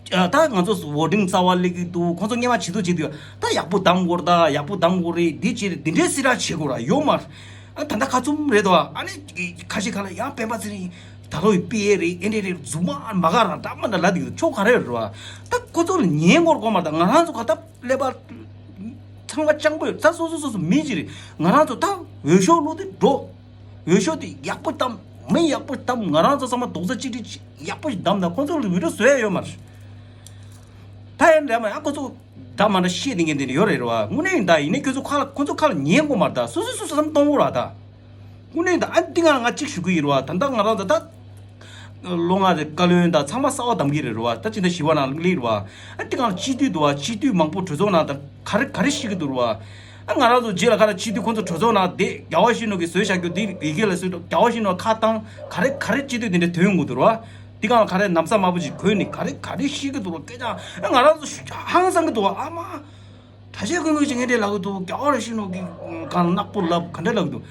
ད་ང་ཚོ་ཝོ་ཊིང་རྩ་བ་ལེགས་ཀྱི་འདུག་ཁོ་ཚོ་སྔོན་མ་བྱེད་དུ་བྱེད་དུས་ད་ཡག་པོ་བདམས་དགོས་ར། ད་ཡག་པོ་བདམས་དགོས་རེད། འདི་བྱེད་རེད། འདི་འདྲའི་སྲིད་ར་བྱེད་དགོས་ར་ཡོད་མ་རེད། ཨ་ད་ལྟ་ཁ་བཙུམ་རེད་དོ། ཨ་ནི་ཁ་ཤས་ཁ་ལ་ཡང་སྤེན་པ་ཚེ་རིང་ད་ལོ་ཡི་པི་ཨེ་རེད་ཨེ་འདྲས་རེད་རྫུན་མ་མ་ག་ར་འདྲ་མ་འདྲ་ལ་འདུག་ཆོ་ག་རེ་རེད་བ། ད་ཁོ་ཚོ་ལ་ཉན་དགོས་དགོས་མ་རེད། ད་ང་རང་ཚོ་ག་ད་ཀླད་པ་ཚང་མ་སྤྱང་པོ་ཡོད། ད་སོ་སོ་སོ་སོ་མི་གཅིག་རེད། ང་རང་ཚོ་ད་འོས་ཤོག་བླུགས་ཏེ་འགྲོ། འོས་ཤོག་དེ་ཡག་པོ་བདམས། མི་ཡག་པོ་བདམས། ང་རང་ཚོ་ཚང་མ་རྡོག་རྩ་གཅིག་སྒྲིལ་ཡག་པོ་ཞིག་བདམས་ན་ཁོང་ཚོ་ལ་འོས་བསྡུ་བཟོ་ཡ་ཡོད་མ་རེད། ད་ཡང་འདྲ་མ་ཡང་ཁོ་ཚོ་འདྲ་མ་འདྲ་བཤད་དེ་ངས་འདི་འདྲ་ཡོད་རེད་རེད་བ། དངོས་གནས་ཡིན་ད་ཡིན་ནའི་ཁྱོད་ཚོ་ཁ་ལ་ཁོ་ཚོ་ཁ་ལ་ཉན་དགོས་མ་རེད། ད་སོ་སོ་སོ་སོ་བསམ་གཏོང་དགོས་ར་ད། དངོས་གནས་ད་ཨ་འདི་ང་ང་གཅིག་ཞུ་གི་ཡིན་རེད་བ། ད་ལྟ་ང་རང་ད་ད་ལོ་ལྔ་རེ་བཀའ་བློན་ད་ཚང་མ་གསར་བ་བདམས་ཀྱི་རེད་རེད་བ། ད་ཅི་འདྲ་ཞི་བ་ནང་སླེབས་རེད་བ། ཨ་འདི་གང་ལ་སྤྱི་འཐུས་འདུག་བ། སྤྱི་འཐུས་མང་པོ་གྲོས་ཚོགས་ནང་ད་ག་རེ་ག་རེ་ཤེས་ཀྱི་འདུག་རེད་བ། ཨ་ང་རང་ཚོ་རྗེས་ལ་ཁ་ལ་སྤྱི་འཐུས་ཁོང་ཚོ་གྲོས་ཚོགས་ནང་བསྡད་རྒྱལ་བ་ཡིད་བཞིན་ནོར་གྱིས་བཟོས་བཞག་རྒྱུ་འདི་ཡི་གེ་ལ་བཟོས་འགྲོ། རྒྱལ་བ་ཡིད་བཞིན་ནོར་ཁ་བཏང་ག་རེ་ག་རེ་སྤྱི་འཐུས་འདི་འདྲ་ཐོན་ཡོང་གི་འདུག་རེད་བ། འདི་གང་ལ་ག་རེ་ན་བཟའ་དམར་པོ་ཅིག་གོན་ནི་ག་རེ་ག་རེ་ཤེས་ཀྱི་འདུག་རེད་བ། སྐད་ཆ་ཨ་ང་རང་ཚོ་ཧང་སང་གི་འདུག་བ། ཨ་མ། གྲྭ་ཆས་གོན་གོན་ཅིག་ངན་འདྲེ་ལབ་གི་འདུག་རྒྱལ་བ་རིན་ཤིང་ནོར་གྱིས་གང་ནག་པོ་ལབ་ག་འདྲ་ལབ་གི་འདུག་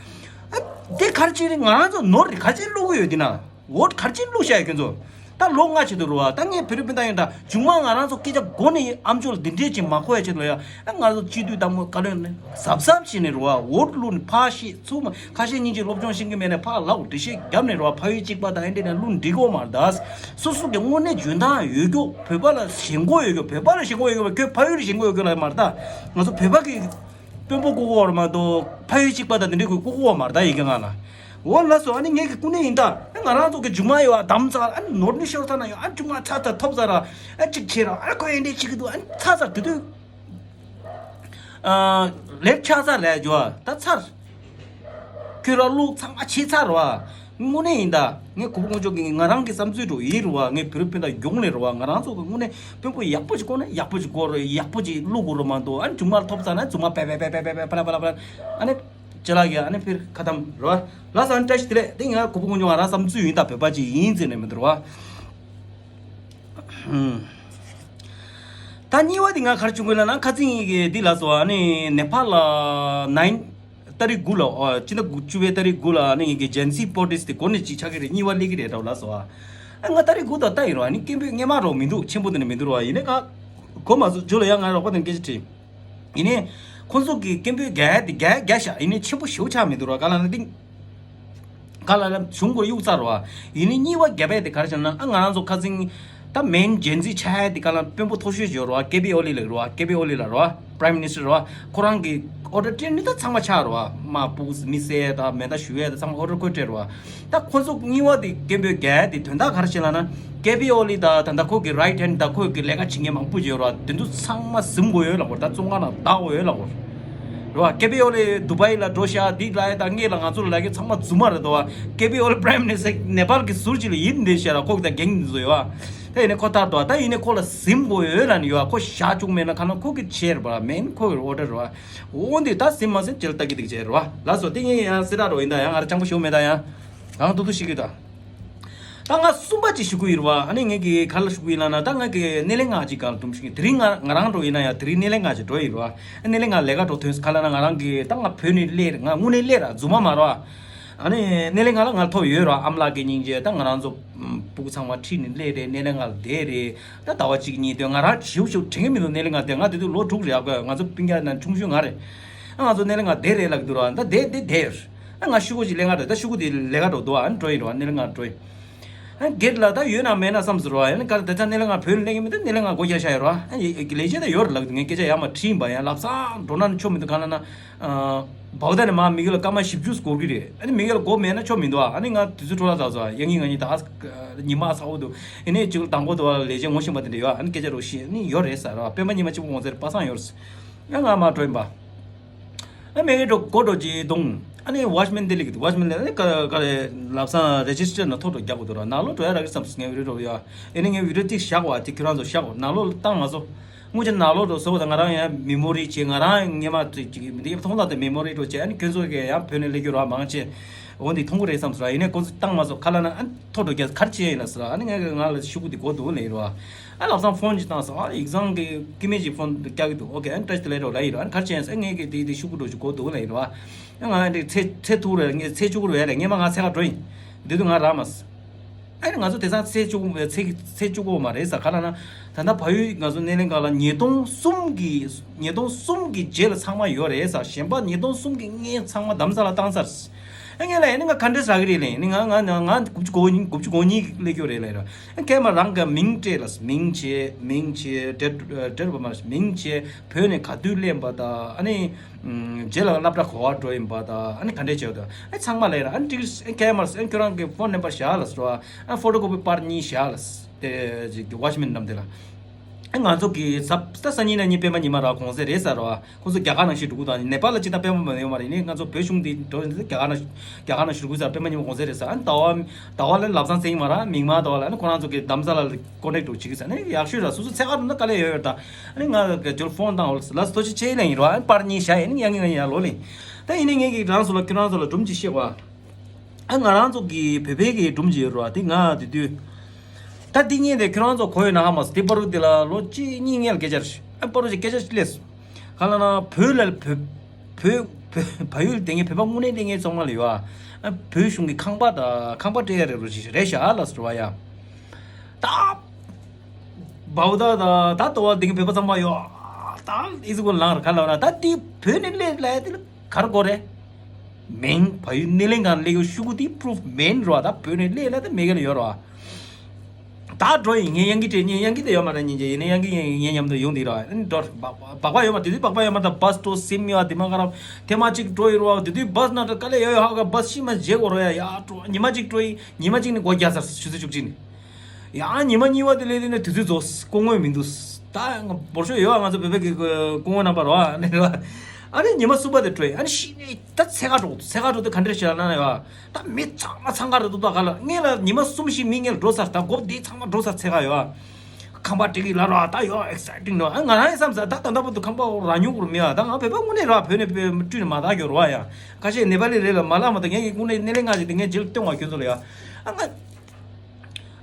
ཨ་དེ་ག་རེ་བྱས་ནས་ང་རང་ཚོ་ནོར་རེད། ག་རེ་བྱས་བླུག་གི་ཡོད་དེ་ན། འོ་ག་རེ་བྱས་བླུག་བཞག་ཡོད་ཁྱོད་ཚོ། ད་ལོ་ལྔ་ཆེད་དུ་རུ་བ། ད་ངས་བོད་རིགས་སྤུན་ཟླ་ཡིན་ད་མཇུག་མ་ང་རང་ཚོ་སྐད་ཆ་མགོ་ནས་ཨམ་ཅོག་ལ་འདི་འདྲས་ཅིག་མ་གོ་ཡ་ཆེད་ལ་ཡ། ཨ་ང་ཚོ་སྤྱི་འཐུས་དང་མོ་བཀའ་བློན་ནས་གཟབ་གཟབ་བྱས་ནས་རུ་བ། འོ་བླུག་ནས་ཕར་བཤད་ཚུགས་མ། ཁ་ཤས་སྙིང་རྗེ་སློབ་སྦྱོང་ཤེས་ཀྱི་མེད་ནས་ཕར་ལབ་འགྲེལ་བཤད་བརྒྱབ་ནས་རུ་བ། ཕ་ཡུལ་གཅིག་པ་དང་ཨེ་འདྲས་ནས་བླུག་འགྲིག་གོ་མ་རེད་ད། སོ་སོ་གི་དངོས་གནས་འཇོན་ཐང་ཡོད་རྒྱུ། བོད་པ་ལ་ཞེན་ཁོག་ཡོད་རྒྱུ། བོད་པ་ལ་ཞེན་ཁོག་ཡོད་རྒྱུ། ཁྱོད་ཕ་ཡུལ་ལ་ཞེན་ཁོག་ཡོད་རྒྱུ་ལ་མ་རེད་ད། ང་ཚོ་བོད་པ་གི་དཔོན་པོ་བསྐོ་གོ་བ་མ་གཏོགས་ཕ་ཡུལ་གཅིག་པ་དང་དེ་འདྲའི་ཁོས་བསྐོ་གོ་བ་མ་རེད་ད། ཡི་གེ་ང་ལ་འོ་ལ་སོ། ཨ་ནི་ངས་ཀྱི་སྐུ་ནས་ཡིན་ད། ང་རང་ཚོ་གི་མཇུག་མ་ཡོད་ཨ་དམ་ཚ་ཨ་ནི་ནོར་ནི་ཤོར་ཐ་ན་ཡོད་ཨ། མཇུག་མ་ཚ་ཚ་ཐོབ་ཚ་ར་ཨ་གཅིག་ཆེ་ར་ཨ་ཁོ་ཡན་འདྲས་བྱེད་ཀྱི་འདུག་ཨ་ཚ་ཚ་དུ་དུ། ལེབ་ཆགས་ས་རེད་ཇོ་ད་ཚར། ཁྱོད་ར་ལུག་ཚང་མ་ཆེ་ཚར་བ། དངོས་གནས་ཡིན་ད། ངས་གུ་པ་དཀོན་མཆོག་གིས་ང་རང་གི་བསམ་ཚུལ་འགྲོ་ཡིན་རུ་བ། ངས་བོད་རིགས་སྤུན་ཟླ་ཡོངས་ནས་རུ་བ། ང་རང་ཚོ་གི་དངོས་གནས་དཔོན་པོ་ཡག་པོ་ཞིག་དགོས་ན་ཡག་པོ་ཞིག་དགོས་རུ་ཡག་པོ་ཞིག་བླུག་དགོས་རུ་མ་གཏོགས་ཨ་ནི་མཇུག་མར་ཐོབ་ཚར་ན་མཇུག་མ་པེ་པེ་པེ་པེ་པེ་པེ་པ་ལ་པ་ལ་པ་ལ་ཨ་ནི་ཅི་ལགས་ཀྱི་ཨ་ནི་ཕིར་ཁ་ཐམ་རུ་བ། ལ་སང་བཀྲ་ཤིས་བདེ་ལེགས། དེ་ང་གུ་པ་དཀོན་མཆོག་ང་རང་བསམ་ཚུལ་ཡིན་ད། བོད་པ་ཅིག་ཡིན་ཟེར་ནས་མི་འདུག་རུ་བ། ད་གཉིས་པ་དེ་ང་ག་རེ་བྱུང་གི་ལབ་ན། ཁ་སང་གི་འདི་ལ་སོ། ཨ་ནི་ནེ་པ་ལ་ནའིན་ཏ་རིག་དགུ་ལ། ཨོ་སྤྱི་ཟླ་དགུ་བཅུ་པའི་ཏ་རིག་དགུ་ལ་ཨ་ནི་ངེད་ཀྱི་ཇེན་སི་པོ་ཊེསི་དེ་འགོ་ནས་ཅིག་ཆགས་ཀྱི་རེད། གཉིས་པ་སླེབས་ཀྱི་རེད་འདྲ་བོ་ལ་སོ། ཨ་ང་ཏ་རིག་དགུ་དང་ལྟ་ཡིན་རོ། ཨ་ནི་སྐད་འབོད་སྔས་མ་རོ་མི་འདུག་ཆེན་པོ་དེ་ནས་མི་འདུག་རོ། ཨ་ཡིན་ནའི་ང་གོ་མ་སོང་། ཇོ་ལ་ཡང་ང་རོགས་པ་དང་སྐད་ཆ་དྲིས། ཡིན་ནའི་ཁོང་ཚོ་གི་སྐད་འབོད་རྒྱག་ཡ་དེ་རྒྱག་རྒྱག་ཤག་ཡིན་ནའི་ཆེན་པོ་ཞེ་པོ་ཆགས་མི་འདུག་རོ། ག་ལ་ན་ཏིང་ག་ལ་ལ་བྱུང་དགོས་གཡུག་ཚར་རོ། ཡིན་ནའི་གཉིས་པ་རྒྱབ་ཡ་དེ་ག་རེ་བྱས་ན། ཨ་ང་རང་ཚོ་ཁ་སང་ད་མེན་ཇེན་སི་ཆགས་ཡ་དེ་ག་ལ་དཔོན་པོ་མཐོ་ཤོས་ཅིག་ཡོད་རོ། ཀེ་པི་ཨོ་ལི་ལ་རོ། ཀེ་པི་ཨོ་ལི་ལ་རོ། པ་རའིམ་མི་ནི་སི་ཊར་རོ། ཁོ་རང་གི་ཨོ་ཌར་སྤྲད་ནི་ད་ཚང་མ་ཆགས་རོ། དམག་དཔུང་མི་བསད་ད་མེ་མདའ་གཞུ་ཡ་ད་ཚང་མ་ཨོ་ཌར་ཁོས་སྤྲད་རོ། ད་ཁོ་ཚོ་གཉིས་པ་དེ་སྐད་འབོད་རྒྱག་ཡ་དེ་དོན་དག་ག་རེ་བྱས་ལབ་ན། ཀེ་པི་ཨོ་ལི་ད་ད་ད་ཁོ་གི་རའིཊ་ཧེན་ཌི་ད་ཁོ་གི་ལས་ཀ་བྱེད་མཁན་མང་པོ་ཡོད་རོ། དེ་ཚོ་ཚང་མ་ཟིན་དགོས་ཡོད་ལབ་དགོས། ད་བཙོན་ཁང་ནང་བདག་དགོས་ཡོད་ལབ་དགོས་རོ། ཀེ་པི་ཨོ་ལི་དུ་བའི་ལ་འགྲོ་ཤག་འདི་ལ་ཡ་ད་ངེད་ལ་ང་ཚོ་ལ་ལས་ཀ་ཚང་མ་རྫུན་མ་རེད་དོ། ཀེ་པི་ཨོ་ལི་པ་རའིམ་མི་ནི་སི་ཊར་ནེ་པཱལ་གི་ཟུར་ཅིག་ལ་ཡིན་འདི་ཤག་ར། ཁོ་གི་ད་འགན་འདི་ཚོ་ཡོད་ཨ། ད་ཡིན་ནའི་ཁོ་ཐར་དོ། ད་ཡིན་ནའི་ཁོ་ལ་ཟིན་དགོས་ཡོད་ལབ་ནི་ཡོད་ཨ། ཁོ་བཞག་བཅུག་མེད་ན་ག་ན་ཁོ་གི་ཆེར་བ་མེན་ཁོ་གི་ཨོ་ཌར་རོ། འོ་འདི་ད་ཟིན་མ་ཟིན་ཅི་ལ་ལྟ་གི་འདུག་ཅེས་རེད་བ། ལགས་སོ། དེ་ངས་ཡང་སེ་ར་རོ་ཡིན་ད། ཡང་ང་ར་སྤྱང་པོ་ཞུ་མེད་ད། ཡང་གང་ཐུབ་ཐུབ་ཤིག་གི་ད། ད་ང་གསུམ་པ་ཅིག་ཞུ་གི་ཡིན་རེད་བ། ཨ་ནི་ངས་ཀྱི་ག་ལ་ཞུ་གི་ཡིན་ལབ་ན། ད་ང་གི་སྣེ་ལེན་ང་ཅིག་ག་ལ་འདུམ་ཞིག་དེ་རིང་ང་ང་རང་འགྲོ་ཡིན་ན་ཡང་དེ་རིང་སྣེ་ལེན་ང་ཅིག་འགྲོ་ཡིན་རེད་བ། སྣེ་ལེན་ང་ལས་ཀ་འགྲོ་ཐོན་ག་ལ་ན་ང་རང་གི་ད་ང་བོད་ནས་སླེབས་རེད། ང་དངོས་གནས་སླེབས་ར་རྫུན་མ་མ་རེད་བ། ཨ་ནི་སྣེ་ལེན་ང་ལ་ང་ལ་ཐོབ་ཡོད་རེད་བ། ཨ་མ་ལགས་ཀྱི་སྙིང་རྗེ། ད་ང་རང་ཚོ་སྤུ་གུ་ཚང་མ་ཁྲིད་ནས་སླེབས་རེད། སྣེ་ལེན་ང་ལ་བསྡད་རེད། ད་ཟླ་བ་གཅིག་གཉིས་དོན་ང་རང་ཞིའུ་ཞིའུ་དྲན་གི་མི་འདུག་སྣེ་ལེན་ང་དེ་ང་དེ་དུས་ལོ་དྲུག་རེད་ཨ། ཁོས་ང་ཚོ་སྤུན་ཀྱག་ནང་ཆུང་ཤོས་ང་རེད། ཨ་ང་ཚོ་སྣེ་ལེན་ང་བསྡད་རེད་ལབ་གི་འདུག་ར། ད་བསྡད་བསྡད་བསྡད་ཡོད་རེད། ཨ་ང་ཤུ་གུ་ཅིག་ལས་ཀ་རེད། ད་ཤུ་གུ་དེ་ལས་ཀ་འགྲོ་འདུག་ཨ་ནི་འགྲོ་ཡིན་ར་བ། སྣེ་ལེན་ང་འགྲོ་ཡིན། ཨ་སྒེར་ལ་ད་ཡོད་ན་མེད་ན་བསམ་ཟེར་བ། ཡང་ན་ག་རེ་ད་ཆ་སྣེ་ལེན་ང་བོད་ལ་སླེབས་ཀྱི་མི་འདུག། སྣེ་ལེན་ང་སྒོ་རྒྱག་བཞག་ཡོད་ར། ཨ་ཡི་ལས་བྱེད་ད་ཡོད་ར་ལགས་འདུག། ངས་སྐད་ཆ་ཡར་མར་དྲིས་པ་ཡང་ལབ་སང་འགྲོ་ན་ཆོ་མི་འདུག། གང་ལ་ན་བའོ་ད་ནས་མ་མི་གི་ལ་སྐར་མ་བཞི་བཅུ་འགོར་གི་རེད། ཨ་ནི་མི་གི་ལ་སྒོ་མེད་ན་ཆོ་མི་འདུག། ཨ་ནི་ང་དུས་ཚོད་འཕྲོ་བརླག་ཚར་སོང་། ཡང་ངི་ང་གཉིས་ད་ཉི་མ་ཚ་བོ་འདུག། ཡིན་ནའི་ཅིག་དང་པོ་དུ་བ་ལས་བྱེད་ངོ་ཤེས་པ་དེ་འདྲ་ཡོད། ཨ་ནི་སྐད་ཆ་རོགས་ཤེས་ནི་ཡོད་རེད་ཟེར་བ། སྤེན་པ་ཉི་མ་གཅིག་པོ་ངོ་ཚེ་པ་སངས་ཡོད་རེད། ཨ་ང་མ་འགྲོ་ཡིན་པ། ཨ་མེ་གེ་འགྲོ་སྒོ་འགྲོ་ཅི་དུང་། ཨ་ནི་ཝོཆ་མེན་དེ་ལི་གི་ཝོཆ་མེན་ལ་ནི་ག་ག་རེ་ལབ་སང་རེ་ཇི་སི་ཊར་ནང་ཐོ་འགྲོ་རྒྱག་དགོས་འདུག་ར། ནང་ལོགས་འགྲོ་ཡ་རག་གི་བསམ་སོང་། ངས་བི་ཌི་ཡོ་འགྲོ་ཡ། ཨེ་ནི་ངས་བི་ཌི་ཡོ་ཅིག་བཞག་པ་དེ་ཁྱོད་རང་ཚོ་བཞག་པ། ནང་ལོགས་ལ་བཏང་མ་སོང་། དངུལ་ཆ་ནང་ལོགས་འགྲོ་སོང་བ་དང་ང་རང་ཡང་མེ་མོ་རི་བྱས། ང་རང་སྔོན་མ་ཅིག་ཅིག་མི་འདི་མཐོང་ལ་དེ་མེ་མོ་རི་འགྲོ་བྱས། ཨ་ནི་ཁྱོད་ཚོ་གས་ཡང་བོད་ནས་སླེབས་རྒྱུ་ར་མང་ཆེ་འོ་འདི་མཐོང་གི་རེད་བསམ་སོང་ར། ཡིན་ནའི་ཁོ་ཚོ་བཏང་མ་སོང་། ཁ་ལ་ན་ཨ་ཐོ་འགྲོ་རྒྱག་གར་ཆེ་ཡིན་ལ་སོང་ར། ཨ་ནི་ངས་ང་ལ་ཤུ་གུ་དེ་གོ་འདུག་ལེ་ཡིན་ར། ཨ་ལབ་སང་ཕོན་ཅིག་བཏང་སོང་། ཨ་ཨིག་ཛམ་གི་སྐུད་མེད་ཅིག་ཕོན་རྒྱག་གི་འདུག། ཨོ་ཀེ། ཨ་ནི་བཀྲ་ཤིས་བདེ་ལེགས་འགྲོ་ལ་ཡིན་ར། ཨ་ནི་གར་ཆེན་ཟེར། ངས་ཀྱི་དེ་དེ་ཤུ་གུ་འགྲོ་ཞིག་གོ་འདུག་ལ་ཡིན་ར། ཨ་ང་འདི་ཚེ་ཚེ་ཐུག་རེད། ངས་ཚེ་བཅུ་དགུ་རེད་ལ། ངས་མ་ང་ཚེ་ག་འགྲོ་ཡིན། འདི་དུས་ང་རག་མ་སོང་། ཨ་ནི་ང་ཚོ་དེང་སང་ཚེ་བཅུ་དགུ་ཚེ་ཚེ་བཅུ་དགུ་མ་རེད་ཟེར། ག་ལ་ན་ད་ལྟ་བལ་ཡུལ་ང་ཚོ་སྣེ་ལེན་ཁང་ལ་ཉིས་སྟོང་གསུམ་གི་ཉིས་སྟོང་གསུམ་གི་རྗེས་ལ་ཚང་མ་ཡོད་རེད་ཟེར། གཞན་པ་ཉིས་སྟོང་གསུམ་གི་སྔོན་ཚང་མ་རྡ་རམ་ས་ལ་བཏང་ཚར། ཨ་ངས་ལ་ཨ་ནི་ང་ག་འདྲས་རག་གི་རེད་ལེ། ཨ་ནི་ང་ང་ང་དགུ་བཅུ་གོ་གཉིས་དགུ་བཅུ་གོ་གཉིས་སླེབས་ཀྱི་རེད་ལེ་ར། ཨ་ཁས་མ་རང་ག་མིང་སྤྲད་ལ། མིང་བྱས་མིང་བྱས་འབྲེལ་འབྲེལ་བ་མ་མིང་བྱས་བོད་ནས་ག་དུས་སླེབས་པ་དང་། ཨ་ནི་རྗེས་ལ་སློབ་གྲྭ་ག་པར་འགྲོ་ཡིན་པ་དང་། ཨ་ནི་ག་འདྲས་བྱས་པ་དང་། ཨ་ཚང་མ་ལ་ཡིན་ར། ཨ་ནི་ཏིག་ཨ་ཁས་མ་ཨ་ཁྱོད་རང་གི་ཕོན་ནམ་བར་བཞག་ལ་སོ། ཨ་ཕོ་ཊོ་ཀོ་པི་པར་གཉིས་བཞག་ལ། དེ་ཅིག་ཝོཆ་མེན་འགྲམ་དེ་ལ། ཨ་ང་ཚོ་གི་ས་ས་ས་གཉིས་ན་གཉིས་སྤེན་པ་ཉི་མ་ར་གོང་ཚད་རེད་ཟེར་རོ། ཁོང་ཚོ་རྒྱ་གར་ནང་བཞིན་འགྲོ་གི་དང་། ནེ་པཱལ་ལ་ཅི་ལྟར་སྤེན་པ་མ་ཡོང་བ་རེད། ནི་ང་ཚོ་བོད་གཞུང་འདི་འགྲོ་ཡིན་ན་རྒྱ་གར་ནང་རྒྱ་གར་ནང་བཞིན་འགྲོ་གི་ཟེར། སྤེན་པ་ཉི་མ་གོང་ཚད་རེད་ཟེར། ཨ་ནི་ཟླ་བ་ཟླ་བ་ལ་ལབ་སང་ཚེ་ཡིན་མ་ར། མིག་དམར་ཟླ་བ་ལ་ཨ་ནི་ཁོ་རང་ཚོ་གི་རྡ་རམ་ས་ལ་ཀོན་ཊེག་འགྲོ་བྱེད་ཀྱི་ཟེར། ནི་ཡག་ཤོས་ར། སོ་སོ་ཚེ་ག་འགྲོ་ན་དཀའ་ལས་ཡོད་ཡོད་ད། ཨ་ནི་ང་གི་ཇོལ་ཕོན་བཏང་འོ་ལ་སོ་ཅི་ཆེ་ལེན་ཡིན་རོ། ཨ་ནི་པར་གཉིས་བཞག་ཡིན། ཡང་ངི་ང་ཡང་ལོ་ལེན། ད་ཡིན་ནི་ངས་གི་རང་ཚོ་ལ་ཁྱོད་རང་ཚོ་ལ་སྒྲུང་ཅིག་བཤད་པ། ཨ་ང་རང་ཚོ་གི་བོད་པའི་གི་སྒྲུང་ཅིག་ཡོད་རོ། དེ་ང་དེ་དུས་ད་འདི་ངས་དེ་ཁྱོད་རང་ཚོ་གོ་ཡོད་ན་ཧ་མ་སོང་། དེ་པ་རུ་དེ་ལ་ལོ་གཅིག་གཉིས་སྔོན་ལ་སྐད་ཆ་རེད། ཨ་པ་རུ་ཅིག་སྐད་ཆ་ཅིག་སླེབས་སོང་། ག་ལ་ན་བོད་ལ་བོད་བོད་བོད་བལ་ཡུལ་དེ་ངས་བོད་པ་དངོས་གནས་དེ་ངས་ཚང་མ་ལ་ཡོད་ཨ། བོད་གཞུང་གི་ཁང་པ་དང་ཁང་པ་སྤྲད་ཡ་རེད་རོ་ཞིག་རེད་ཤག་ལ་ཟེར་བ་ཡ། ད་བའོ་ད་ད་ད་ལྟ་བ་དེ་ངས་བོད་པ་ཚང་མ་ཡོད་ཨ། ད་ཨི་ཟི་གོ་ལང་ར་ག་ལ་ན་ད་དེ་བོད་ནས་སླེབས་ལ་ཡ་དེ་ལ་ག་རེ་དགོས་རེད། མིན། བལ་ཡུལ་སྣེ་ལེན་ཁང་སླེབས་ཡོད་ཤུ་གུ་དེ་པུ་རུབ་མིན་རོ། ད་བོད་ནས་སླེབས་ལ་ད་མེ་གེ་ལ་ཡོད་རོ། ད་འགྲོ་ཡིན། ངས་ཡང་གི་དྲན། ངས་ཡང་གི་དེ་ཡོད་མ་རེད། ཉིན་རྗེས་ཡིན་ནའི་ཡང་གི་ངས་ངས་མཉམ་དུ་ཡོང་དེ་ར། ཨ་ནི་འགྲོ་སྦག་སྦག་པ་ཡོད་མ། དེ་དུས་སྦག་པ་ཡོད་མ། ད་བྷ་སི་འགྲོ་སིམ་ཡོད། དེ་མ་ག་ར་ཐེངས་མ་གཅིག་འགྲོ་ཡོད་ར། དེ་དུས་བྷ་སི་ནང་དུ་དཀའ་ལས་ཡོད་ཡོད། ཧ་ག་བྷ་སི་ཤི་མ་བརྗེད་དགོས་རོ་ཡ། ཡ་འགྲོ། ཉི་མ་གཅིག་འགྲོ་ཡིན། ཉི་མ་གཅིག་ནི་སྒོ་རྒྱག་ཚར། ཆུ་ཚོད་བཅུ་གཅིག་ནི། ཡ་ཉི་མ་གཉིས་པ་དེ་ལས་དེ་ནས་དུས་ཚོད་རྫོགས། སྐུ་ངོ་མི་འདུག། ད་ང་འབོར་ཤོག་ཡོད། ང་ཚོ་བོད་པའི་གི་སྐུ་ངོ་རྣམ་པ་རོ། ཨ་ནི་རོ། ཨ་ནི་ཉི་མ་གསུམ་པ་དེ་འགྲོ་ཡིན། ཨ་ནི་ཤི་ནས་ད་ཚེ་ག་འགྲོ། ཚེ་ག་འགྲོ་དེ་ག་འདྲ་ཞིག་ལ་ན་ཡོད། ད་མི་ཚང་མ་འཚང་ཁ་རེད་འདུག། ད་ག་ལ་ངས་ལ་ཉི་མ་གསུམ་བཞི་མི་ངས་འགྲོ་ཚར། ད་སྒོ་འདི་ཚང་མ་འགྲོ་ཚར། ཚེ་ག་ཡོད། ཁང་པ་སྤྲད་ཀྱི་ལ་རོ། ད་ཡོད་ཨེག་སའི་ཊིང་རོ། ཨ་ང་རང་ཡང་བསམ་ས་ད་ད་ལྟ་བར་དུ་ཁང་པ་རག་མྱོང་གི་མེད་ཨ། ད་ང་བོད་པ་དངོས་གནས་ར་བོད་ནས་བོད་སྤྲུལ་ནས་མ་ད་གྱོར་བ་ཡ། ཁ་ཤས་ནེ་པ་ལི་རེད་ལ་མ་ལབ་མ་ད། ངས་ཀྱི་དངོས་གནས་སྣེ་ལེན་ཁང་ཞིག་དེ་ངས་རྗེས་ལ་སྟོན་བ་ཁྱོད་ཚོ་ལ་ཡ། ཨ་ང་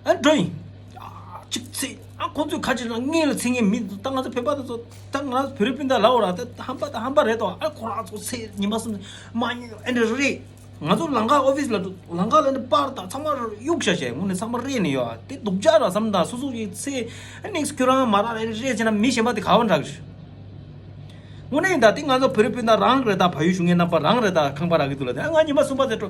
ཨ་འགྲོ་ཡིན། ཨ་གཅིག་ཚེ་ཨ་ཁོང་ཚོས་ཁ་ཅིག་རང་ངས་ལ་ཚེ་ངས་མི་འདུག། ད་ང་ཚོ་བོད་པ་དེ་ཚོ་ད་ང་རང་ཚོ་བོད་རིགས་སྤུན་ཟླ་ལ་འོ་ར། ད་ཧམ་པ་ད་ཧམ་པ་རེད་དོ། ཨ་ཁོ་རང་ཚོ་ཚེ་ཉི་མ་གསུམ་མ་ཉོས་ཨེ་འདྲ་རེད། ང་ཚོ་ལམ་ཁ་ཨོ་ཕིས་ལ་འགྲོ། ལམ་ཁ་ལ་ནི་པར་དང་ཚང་མ་གཡུག་བཞག་བྱས། དངོས་གནས་ཚང་མ་རེད་ནི་ཡོད། དེ་སྡུག་ཅག་ར་བསམ་དང་། སོ་སོ་གི་ཚེ་ཨ་ནི་ཁྱོད་རང་མ་རག་ལས་རེད་བྱས་ན་མི་གཞན་པ་དེ་ག་བ་འདྲ་གི་རེད། དངོས་གནས་ཡིན་ད། དེ་ང་ཚོ་བོད་རིགས་སྤུན་ཟླ་རང་རེད་ད། བལ་ཡུལ་བཞུགས་མཁན་རྣམ་པ་རང་རེད་ད། ཁང་པ་རག་གི་འདུག་ལ། དེ་ང་ཉི་མ་གསུམ་པ་ཚེ་འགྲོ་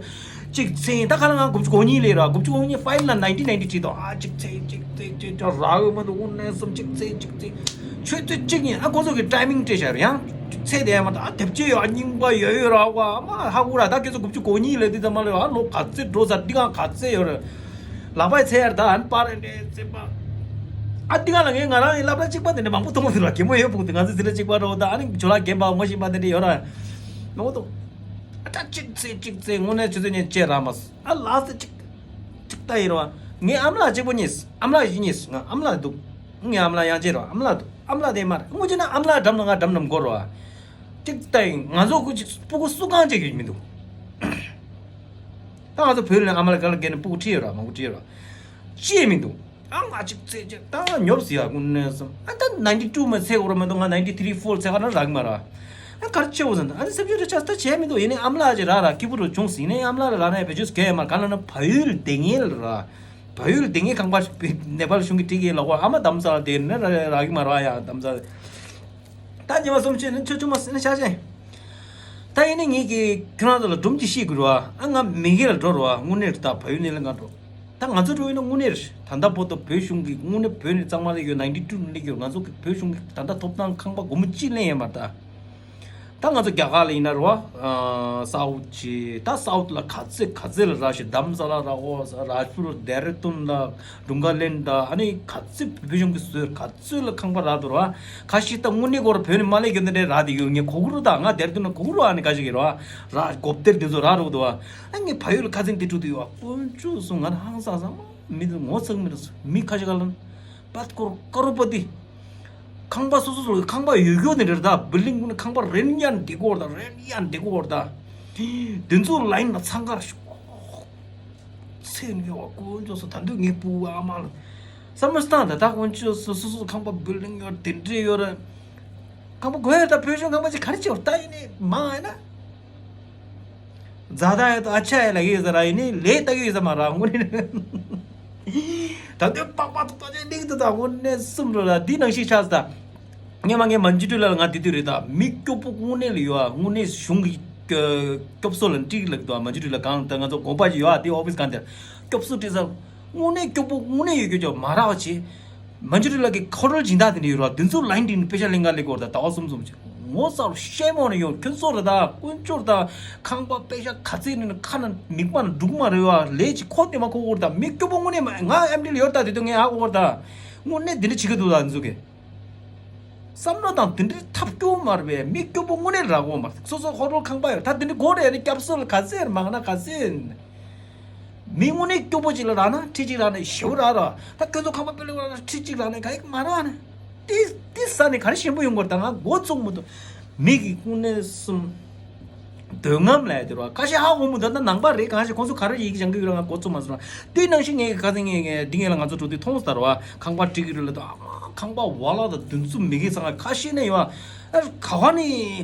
གཅིག་ཚེ་ད་ག་ལ་ང་དགུ་བཅུ་གོ་གཉིས་ལས་ར། དགུ་བཅུ་གོ་གཉིས་ཕའིན་ལ་ནའིན་ཊིན་ནའིན་ཊི་ཐི་བྲིས་དང་། ཨ་གཅིག་ཚེ་གཅིག་ཚེ་གཅིག་ཚེ་རག་ཡོད་མ་འདུག། དངོས་གནས་སོམ་གཅིག་ཚེ་གཅིག་ཚེ། ཆུ་ཚོད་གཅིག་ཉིན་ཨ་ཁོ་ཚོ་གི་ཊའི་མིང་སྤྲད་བཞག་ཡོད། ཡང་ཚེ་དེ་ཡང་མ་གཏོགས་ཨ་དེབ་ཆེ་ཡོད། ཨ་རྙིང་པ་ཡོད་ཡོད་ར་བ། ཨ་མ་ཧ་གོ་ར། ད་ཁྱེད་ཚོ་དགུ་བཅུ་གོ་གཉིས་ལས་དེ་ཙམ་མ་ལས་ཨ་ལོ་ག་ཚོད་འགྲོ་ས། འདི་གང་ག་ཚོད་ཡོད་རེད། ལག་པའི་ཚེ་ཡར་ད་ཨ་ནི་པར་རེད་འདྲེ་ཚེ་པ། ཨ་འདི་གང་ལ་ངས་ང་རང་ཡི་སློབ་གྲྭ་གཅིག་པ་དེ་འདྲ་མང་པོ་མཐོང་མ་ཐུབ་ར། གད་མོ་ཡོད་ཕུག་དེ་ང་ཚོ་འཛིན་གྲྭ་གཅིག་པ་རོ། ད་ཨ་ནི་ཇོ་ལགས་རྒན་པ་ངོ་ཤེས་པ་དེ་འདྲ་ཡོད་ར། མང་པོ་མཐོང་། ཨ་ད་གཅིག་ཚེ་གཅིག་ཚེ་དངོས་གནས་ཆུ་ཚོད་ཉིན་བཅད་ར་མ་སོང་། ཨ་ལགས་སེ་གཅིག་གཅིག་ལྟ་ཡིན་རོ། ངའི་ཨ་མ་ལགས་གཅིག་པོ་གཉིས། ཨ་མ་ལགས་བཞི་གཉིས། ང་ཨ་མ་ལགས་འདུག། ངའི་ཨ་མ་ལགས་ཡང་གཅིག་རོ། ཨ་མ་ལགས་འདུག། ཨ་མ་ལགས་དེ་མ་རེད། དངོས་གཞི་ན་ཨ་མ་ལགས་འགྲམ་ན་ང་འགྲམ་འགྲམ་འགོར་རོ། གཅིག་ལྟ་ཡིན། ང་ཚོ་ཁུ་གཅིག་སྤུ་གུ་སུ་གང་གཅིག་ཡོད་མི་འདུག། ད་ང་ཚོ་བོད་ལ་ཨ་མ་ལགས་ག་ལ་རྒན་ནས་སྤུ་གུ་ཁྲིད་ཡོད་རོ། མང་པོ་ཁྲིད་ཡོད་རོ། ཅི་ཡང་མི་འདུག། ཨ་ང་གཅིག་ཚེ་གཅིག་ད་ང་ཉོབ་སི་ཡ་དངོས་གནས་སམ། ཨ་ད་ནའིན་ཊི་ཊུ་མ་ཚེ་འོ་ར་མ་གཏོགས་ང་ནའིན་ཊི་ཐི་རི་ཕོར་ཚེ་ག་ན་རག་མ་ར། ཨ་གར་ཆེ་བོ་ཟན། ཨ་ནི་སེམས་ཤུགས་རེ་ཆགས་ད་བྱས་མི་འདུག། ཡིན་ནའི་ཨ་མ་ལགས་ཅིག་རག་ར་སྐྱིད་པོ་རུ་བྱུང་ཟིན་ནའི་ཨ་མ་ལགས་ར་རག་ན་བེད་སྤྱོད་གལ་མ་ག་ལ་ན་བལ་ཡུལ་སྡེ་ངན་ལ་ར། བལ་ཡུལ་སྡེ་ངན་ཁང་པ་ནེ་པཱལ་གཞུང་གི་བྲིས་ཀྱི་ལོག་པ་ཨ་མ་དམ་ས་དེ་ནི་ར་རག་གི་མ་ར་ཡ་དམ་ས། ད་ཉི་མ་གསུམ་ཕྱིན་ནི་ཆོ་ཆུང་མ་ཟིན་ནི་ཤ་ཤེ། ད་ཡིན་ནའི་ངེད་ཀྱི་ཁྱོད་རང་ཚོ་ལ་སྒྲུང་ཅིག་བཤད་དགོས་ར། ཨ་ང་མི་གེ་ལ་འགྲོ་ར། དངོས་གནས་རེད་ད། བལ་ཡུལ་སྣེ་ལེན་ཁང་འགྲོ། ད་ང་ཚོ་འགྲོ་ཡིན་ན་དངོས་གནས་རེད། ད་ལྟ་བར་དུ་བོད་གཞུང་གི་དངོས་གནས་བོད་ནས་གཙང་མ་སླེབས་ཡོད། ནའིན་ཊི་ཊུ་ནས་སླེབས་ཡོད། ང་ཚོ་གི་བོད་གཞུང་གི་ད་ལྟ་ཐོབ་ཐང་ཁང་པ་སྒོར་མོ་གཅིག་ལེན་ཡོད་མ་རེད་ད། ད་ང་ཚོ་རྒྱ་གར་ལ་ཡིན་ན་རེད་བ། ཨ། སའུ་ཐི་ཅི། ད་སའུ་ཐི་ལ་ག་ཚོད་ག་ཚོད་ལ་རག་ཤག་དྷརམ་ས་ལ་རག་གོ། རཱཇ་པུར། ལྡེ་ར་ལྡུན་ལ། ཌུང་ག་ལན་ད། ཨ་ནི་ག་ཚོད་བོད་གཞུང་གི་བཟོས། ག་ཚོད་ལ་ཁང་པ་རག་འདུག་ར། ཁ་ཤས་ད་དངོས་གནས་སྐོར་བོད་ནས་མ་སླེབས་རྒྱུ་འདི་འདྲའི་རག་བསྡད་ཡོད། ངས་གོ་གི་རེད་ད། ང་ལྡེ་ར་ལྡུན་ལ་གོ་གི་རེད། ཨ་ནི་ཁ་ཤས་ཀྱིས་རེད་བ། ར་གོ་བདེར་དེ་ཚོ་རག་རོགས་འདུག་བ། ཨ་ངས་ཕ་ཡུལ་ལ་ཁ་སེང་དེ་འགྲོ་དུས་ཡོད་བ། དཀོན་མཆོག་གསུམ། ང་ཧང་སང་སང་མི་འདི་ངོ་ཚ་གི་མི་འདུག་མི་ཁ་ཤས་ཀ་ལ་པད་ཀོར་ཀ་རོ་པ་ཏི། ཁང་པ་སོ་སོ་སོ་གི་ཁང་པ་ཡོད་རྒྱུ་དེ་འདྲ་རེད་ད། བིལ་ལིང་ཀུན་ནི་ཁང་པ་རན་ཡང་འདི་གོ་བར་ད། རན་ཡང་འདི་གོ་བར་ད། དེ་ཚོ་ལ་ཡིན་ན་འཚང་ཁ་ཤོག་ཚེ་ནི་ཡོད་བ། དཀོན་མཆོག་གསུམ། ད་དུང་ངའི་བུ་ཨ་མ་ལ་བསམ་བློ་བཏང་ད། ད་དཀོན་མཆོག་གསུམ། སོ་སོ་སོ་ཁང་པ་བིལ་ལིང་ཡོད་དེ་འདྲ་ཡོད་ར། ཁང་པ་དགོས་ཡོད་ད། བོད་གཞུང་ཁང་པ་ཅིག་ག་རེ་བྱེད་བར་ད་ཡིན་ནི་མང་ཡིན་ན། རྫ་ད་ཡོད་ད། ཨ་ཆ་ཡ་ལ་ཡོད་ཟེར་ར། ཡིན་ནི་ལས་ལྟ་གི་ཡོད་ཟེར་མ་ར་དངོས་གནས། ད་དུང་པགས་པ་ཐུག་ཐག་ཅན་ལིག་ཏུ་ད་དངོས་གནས་གསུམ་རུ་ལ་འདི་ནང་ཞིག་ཆགས་ད། ངས་མ་ངས་མན་ཇུ་ཊི་ལ་ང་དེ་དུས་རེད་ད། མི་སྐྱོ་པོ་དངོས་གནས་ལ་ཡོད་ཨ། དངོས་གནས་གཞུང་གི་སྐྱོབ་གསོ་ལ་འགྲིག་ལག་ཏུ་ཨ། མན་ཇུ་ཊི་ལ་གང་ད་ང་ཚོ་དགོན་པ་ཅིག་ཡོད་ཨ། དེ་ཨོ་ཕིས་གང་དེར་སྐྱོབ་གསོ་འགྲིག་ས། དངོས་གནས་སྐྱོ་པོ་དངོས་གནས་ཡོད་རྒྱུ་ཅོ་མ་རག་བ་ཆེ། མན་ཇུ་ཊི་ལ་གི་ཁོ་རོལ་སྦྱིན་བདག་དེ་འདྲ་ཡོད་ར། དེ་ཚོ་ལ་ཡིན་དྲིན་པེ་ཤ་ལེན་ག་ལེ་གོར་ད་ཟླ་བ་གསུམ་གསུམ་ཅིག་ངོ་ཚ་རུ་ཤེས་མོ་ནས་ཡོང་ཁྱོད་ཚོ་རེད་ད། དཀོན་མཆོག་ད་ཁང་པ་པེ་ཤ་ག་ཚད་ནས་ཁ་ན་མིག་མ་ན་འབྲུག་མ་རེད་བ། ལས་ཅིག་ཁོ་དེ་མ་ཁོ་གོར་ད། མི་སྐྱོ་པོ་དངོས་གནས་མ་ང་ཨེམ་ཌི་ལ་ཡོད་ད། དེ་དུས་ངས་ཧ་གོ་གོར་ད། དངོས་གནས་དེ་འདྲ་བྱེད་ཀྱི་འདུག་ད་འཛུགས་གི། བསམ་བློ་དང་དེ་འདྲའི་ཐབས་སྐྱོ་མ་རེད་པས། མི་སྐྱོ་པོ་དངོས་གནས་རག་གོ་མ་རེད། སོ་སོ་ཧོ་ཊེལ་ཁང་པ་ཡོད་ད། དེ་འདྲའི་སྒོ་རེ་ནས་སྐྱབས་སུ་ལ་ག་ཚད་མང་ན་ག་ཚད། མི་དངོས་གནས་སྐྱོ་པོ་ཅིག་ལ་རག་ན་ཁྲི་གཅིག་རག་ན་ཞེ་པོ་རག་ར། ད་ཁྱོད་ཚོ་ཁང་པ་དཔེ་ལེགས་པ་རག་ན་ཁྲི་གཅིག་རག་ན་ག་ཡིག་མ་རག་ན། ཏི་ཏི་ས་ནས་ག་རེ་ཞེན་པོ་ཡོང་དགོས་ད། ང་འགོ་བཙུགས་མི་འདུག་མི་གི་དངོས་གནས་སུམ། འདོད་རྔམ་ལས་དེ་ར། ཁ་ཤས་ཧ་གོ་མི་འདུག་ད་ནང་པ་རེད། གང་ཞིག་ཁོང་ཚོ་ག་རེ་ཡིག་སྦྱང་གི་ཡོད་ར་ང་འགོ་བཙུགས་མ་སོང་ར། དེ་ནང་བཞིན་ངས་ཁ་སང་ངས་འདི་ངས་ལ་ང་ཚོ་འགྲོ་དུས་མཐོང་སོང་ད་ར་བ། ཁང་པ་སྒྲིག་གི་རེད་ལ་ད། ཁང་པ་བ་ལ་ད་དུས་མཚུངས་མི་གི་ཚང་ཁ་ཤས་ནས་ཡོད་ཨ། ག་བ་ནས་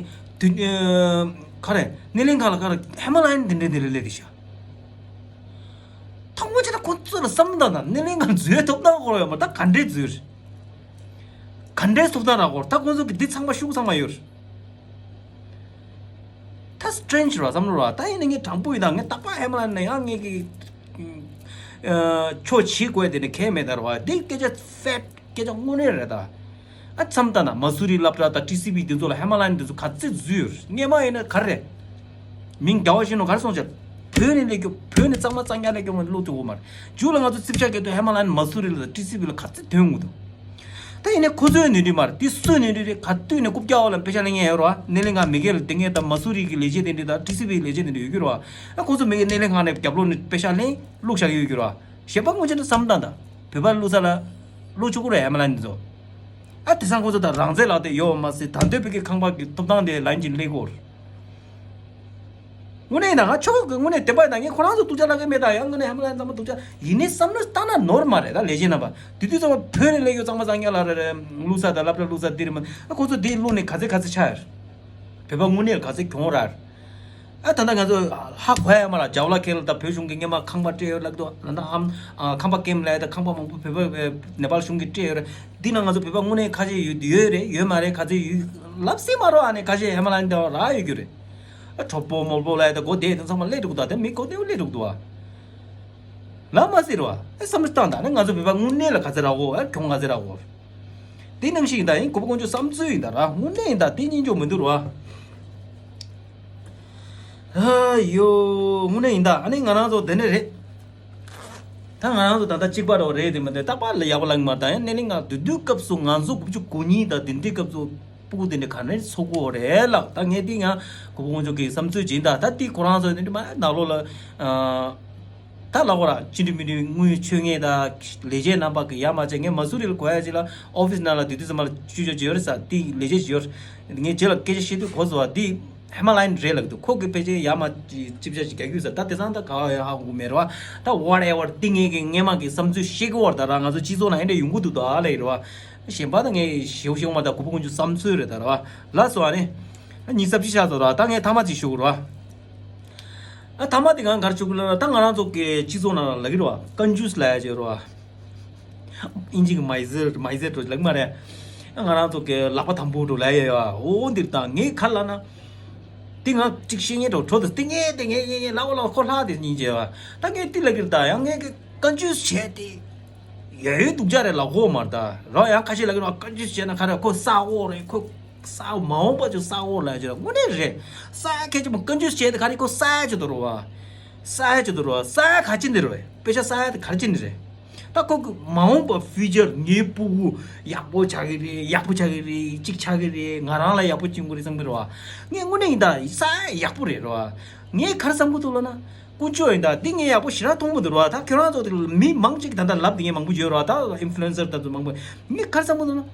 དུས་ག་རེ་སྣེ་ལེན་ཁང་ལ་ག་རེ་ཧེ་མ་ལ་ཡིན་དེ་འདྲས་དེ་རེད་ལས་དེ་ཤ། ཐང་པོ་ཆེ་ད་ཁོ་ཚོ་ལ་བསམ་བློ་བཏང་ན་སྣེ་ལེན་ཁང་འཛུལ་ཐུབ་ཐང་ཁོ་ར་ཡོད་མ། ད་ག་འདྲས་འཛུལ། ག་འདྲས་ཐུབ་ཐང་ར་ཁོ། ད་ཁོ་ཚོ་གི་འདི་ཚང་མ་ཤུགས་ཚང་མ་ཡོད། ད་སི་ཊེན་ཇི་ར་བསམ་བློ་ར། ད་ཡིན་ན་ངས་དྲང་པོ་ཡིན་ད། ངས་རྟག་པར་ཧེ་མ་ལ་ན་ཡང་ངས་གི་ཆོ་བྱེད་དགོས་དེ་ནི་ཁས་མེད་ད་ར་བ། འདི་སྐད་ཆ་ཕེག་སྐད་ཆ་དངོས་གནས་རེད་ད། ཨ་མཚམས་ལྟ་ན་མ་སུ་རི་སློབ་གྲྭ་དང་ཊི་སི་བི་དེ་ཚོ་ལ་ཧེ་མ་ལ་ཡིན་དེ་ཚོ་ག་ཚོད་འཛུལ་ཡོད། སྔས་མ་ཡིན་ན་ག་རེ། མིང་རྒྱལ་བ་ཤེས་ནོ་ག་རེ་སོང་ཆེ། བོད་ནས་སླེབས་རྒྱུ་བོད་ནས་གཙང་མ་གཙང་རྐྱང་སླེབས་རྒྱུ་ང་བློ་ཐུག་གོ་མ་རེད། མཇུག་ལ་ང་ཚོ་རྩིབ་ཤག་གི་དུ་ཧེ་མ་ལ་ཡིན་མ་སུ་རི་ལ་དང་ཊི་སི་བི་ལ་ག་ཚོད་ཐོན་འོང་འདུག་ད་ཡིན་ནའི་ཁོ་ཚོའི་ནུས་འདྲི་མ་རེད། དེ་སུའི་ནུས་འདྲི་རེད། ག་དུས་ནས་རྐུབ་བཀྱག་འོག་ལ་པེ་ཤ་ལེན་མཁན་ཡོད་རེད་བ། སྣེ་ལེན་ཁང་མི་སྒེར་ལ་དེ་ངས་ད་མ་སུ་རི་གི་ལས་བྱེད་དེ་འདྲི་དང་ཊི་སི་བི་ལས་བྱེད་དེ་འདྲི་ཡོད་ཀྱི་རེད་བ། ཨ་ཁོ་ཚོ་མི་སྒེར་སྣེ་ལེན་ཁང་ནས་རྒྱབ་ལོགས་ནས་པེ་ཤ་ལེན་བླུགས་བཞག་གི་ཡོད་ཀྱི་རེད་བ། གཞན་པ་སྔོན་ཆད་དུ་བསམ་བཏང་ད། བོད་པ་བླུགས་ས་ལ་བླུགས་ཆོག་གི་རེད་ཧེ་མ་ལ་འདི་ཚོ། ཨ་དེང་སང་ཁོ་ཚོ་ད་རང་བཙན་ལག་དེ་ཡོད་མ་སྲིད། ད་འདོད་པའི་གི་ཁང་པ་གི་ཐོབ་ཐང་དེ་ལན་གྱིས་སླེབས་གོ། དངོས་གནས་ཡིན་ན་ང་ཆོག་གི། དངོས་གནས་བདེན་པ་ཡིན་ན་ངས་ཁོ་རང་ཚོ་སྡུག་ཅག་ལབ་ཀྱི་མེད་ད། ཡང་དངོས་གནས་ཧེ་མ་ལ་ཚང་མ་སྡུག་ཅག་ཡིན་ནའི་བསམ་བློ་བཏང་ན་ནོར་མ་རེད་ད། ལས་བྱེད་རྣམ་པ་དེ་དུས་ཚང་མ་བོད་ནས་སླེབས་ཡོད་གཙང་མ་གཙང་རྐྱང་ལ་རེ་རེ་བླུགས་ས་དང་སློབ་གྲྭ་བླུགས་ས་དེ་རེད་མ། ཨ་ཁོ་ཚོ་དེ་བླུགས་ནས་ག་ཚད་ག་ཚད་ཆགས་ཡོད། བོད་པ་དངོས་གནས་ལ་ག་ཚད་གྱོང་རག་ཨ་ད་ལྟ་ང་ཚོ་ཧ་གོ་ཡ་མ་ལ་ཇའོ་ལ་ཁེལ་ད་བོད་གཞུང་གི་སྔས་མ་ཁང་པ་སྤྲད་ཡོད་ལབ་འདུག་ད་ལྟ་ཧམ་ཨ་ཁང་པ་ཀེམ་ལ་ད་ཁང་པ་མང་པོ་བོད་པ་ནེ་པཱལ་གཞུང་གིས་སྤྲད་ཡོད་རེད། འདི་ན་ང་ཚོ་བོད་པ་དངོས་གནས་ཁ་ཤས་ཡོད་ཡོད་རེད། ཡོད་མ་རེད་ག་ཚོད་ཡོད་ལབ་སྲིད་མ་རོགས། ཨ་ནི་ཁ་ཤས་ཧེ་མ་ལ་འདི་རག་ཡོད་རྒྱུ་རེད། ཨ་གྲོགས་པོ་མོལ་པོ་ལ་ད་སྒོ་བསྡད་དེ་ཚང་མ་སླེབས་འགྲོ་གི་འདུག་ད་མི་སྒོ་བསྡད་སླེབས་འགྲོ་གི་འདུག་ཨ་ལབ་མ་སྲིད་རོ། ཨ་བསམ་བློ་བཏང་ད་ནི་ང་ཚོ་བོད་པ་དངོས་གནས་ལ་ག་ཚོད་རག་གོ། ཨ་གྱོང་ག་ཚོད་རག་གོ། དེ་ནང་བཞིན་ཡིན་ད་ཡིན། གོ་བ་དཀོན་མཆོག་བསམ་ཚུལ་ཡིན་ད་ར། དངོས་གནས་ཡིན་ད་དེ་སྙིང་རྗེ་མི་འདུག་ར། ཨ་ཡོ་དངོས་གནས་ཡིན་ད། ཨ་ནི་ང་རང་ཚོ་དེ་ནས་རེད། ད་ང་རང་ཚོ་ད་ལྟ་གཅིག་པ་རོ་རེད་དེ་མ་དེ་རྟག་པར་ལ་ཡག་པོ་ལབ་ཀྱི་མ་ད་ཡང་སྣེ་ལེན་ཁང་དེ་དུས་སྐབས་སུ་ང་ཚོ་དགུ་བཅུ་གོ་གཉིས་དང་དེ་འདྲའི་སྐབས་སུ་སྤུ་གུ་དེ་འདྲ་ག་ནས་ཚོགས་གོ་རེད་ལགས། ད་ངས་དེ་ཡང་གོ་བ་དཀོན་མཆོག་གི་བསམ་ཚུལ་བྱིན་ད། ད་དེ་ཁོ་རང་ཚོ་དེ་འདྲ་མ་ནང་ལོགས་ལ་ཨ། ད་ལབ་དགོས་ར་ཅི་འདྲ་མི་འདྲ་དངུལ་ཆོད་ངེས་དང་ལས་བྱེད་རྣམ་པ་གི་ཡ་མ་བྱས། ངས་མ་སུ་རི་ལ་གོ་ཡ་ཅིག་ལ་ཨོ་ཕིས་ནང་ལ་དུས་དུས་ཙམ་མ་ལ་བཅུ་ཅོ་ཅིག་ཡོད་རེད་ས། དེ་ལས་བྱེད་ཅིག་ཡོད་རེད། ངས་རྗེས་ལ་སྐད་ཆ་བཤད་དུས་གོ་སོང་བ། དེ་ཧེ་མ་ལ་ཡིན་རེད་ལབ་འདུག་ཁོ་གི་ཕལ་ཆེར་ཡ་མ་ཅིག་ཅིབ་ཆ་ཅིག་རྒྱག་རྒྱུ་ས། ད་དེ་སང་ད་ག་བ་ཡོད་ཧ་གོ་མེད་རེད་བ། ད་ཝ་ཊེ་ཝར་དེ་ངས་གི་སྔས་མ་གི་བསམ་ཚུལ་བཤད་གི་བར་ད་ར་ང་ཚོ་སྤྱི་ཚོགས་ནང་ཨེ་འདྲ་ཡོང་གི་འདུག་ད་ལབ་ཡོད་རེད་བ། གཞན་པ་ད་ངས་ཞེའུ་ཞེའུ་མ་ད་གོ་བ་དཀོན་མཆོག་བསམ་ཚུལ་རེད་ད་ར་བ། ལ་སོ་ཨ་ནི། ཉི་ཤུ་རྩ་བཞི་ཆགས་སོང་ར། ད་ངས་ཐ་མ་ཅིག་ཞུ་གི་རེད་བ། ཨ་ཐ་མ་དེ་ང་གར་བཅུག་ལ་ད་ང་རང་ཚོ་གི་སྤྱི་ཚོགས་ནང་ལ་ལབ་ཀྱི་རེད་བ། ཀན་ཇུས་ལབ་ཡ་ཅིག་རེད་བ། ཨིན་ཇི་གི་མའི་ཟེར་མའི་ཟེར་འགྲོ་ལབ་མ་རེད། ཨ་ང་རང་ཚོ་གི་ལག་པ་དམ་པོ་འགྲོ་ལབ་ཡ་ཡ། འོ་འདིར་ད་ངས་ག་ལབ་ན། དེ་ང་གཅིག་ཤེས་ངེས་འགྲོ་གྲོ་དེ་དེ་ངས་དེ་ངས་ངས་ངས་ལབ་ལབ་ཁོ་ལྷག་དེ་སྙིང་རྗེ་བ། ད་ངས་དེ་ལབ་ཀྱི་རེད་ད་ཡང་ངས་གི་ བཀའ་འགྱུར་བྱས་ཏེ་ཡོད་ཡོད་སྡུག་ཅག་རེད་ལབ་གོ་མ་རེད་ད། རོ་ཡང་ཁ་ཤས་ལབ་ཀྱི་རེད་བ། བཀའ་འགྱུར་བྱས་ན་ག་རེ་ཁོ་ས་འོག་རེད། ཁོ་ས་འོག་མ་འོངས་པ་ཅིག་ས་འོག་ལབ་ཀྱི་རེད། དངོས་གནས་རེད། ས་ཡ་ཁྱད་ཆེ་མོ། བཀའ་འགྱུར་བྱས་ཏེ་ག་རེ་ཁོ་ས་ཡ་ཅིག་འདུག་རོ་བ། ས་ཡ་ཅིག་འདུག་རོ་བ། ས་ཡ་ག་ཅི་འདི་རེད། དཔེ་ཆ་ས་ཡ་དེ་ག་རེ་ཅི་འདི་རེད། ད་ཁོ་གི་མ་འོངས་པ་ཕིའུ་ཅར་ངའི་སྤུ་གུ་ཡག་པོ་ཆགས་ཀྱི་རེད། ཡག་པོ་ཆགས་ཀྱི་རེད། གཅིག་ཆགས་ཀྱི་རེད། ང་རང་ལ་ཡག་པོ་བྱུང་གི་རེད་བསམ་གྱི་རེད་བ། ངས་དངོས་གནས་ཡིན་ད་ས་ཡ་ཡག་པོ་རེད་རོ་བ། ངས་ག་རེ་བསམ་གྱི་འདུག་ལབ་ན། དཀོན་མཆོག་ཡིན་ད། འདི་ངས་ཡག་པོ་ཞེ་དྲག་མཐོང་མི་འདུག་རོ་བ། ད་ཁྱོད་རང་ཚོ་དེ་མི་མང་ཅིག་ད་ལྟ་ལབ་དེ་ངས་མང་པོ་ཡོད་རོ་བ། ད་ཨིན་ཕུ་ལུ་ཨེན་སར་ད་ཚོ་མང་པོ། ངས་ག་རེ་བསམ་གྱི་འདུག་ན།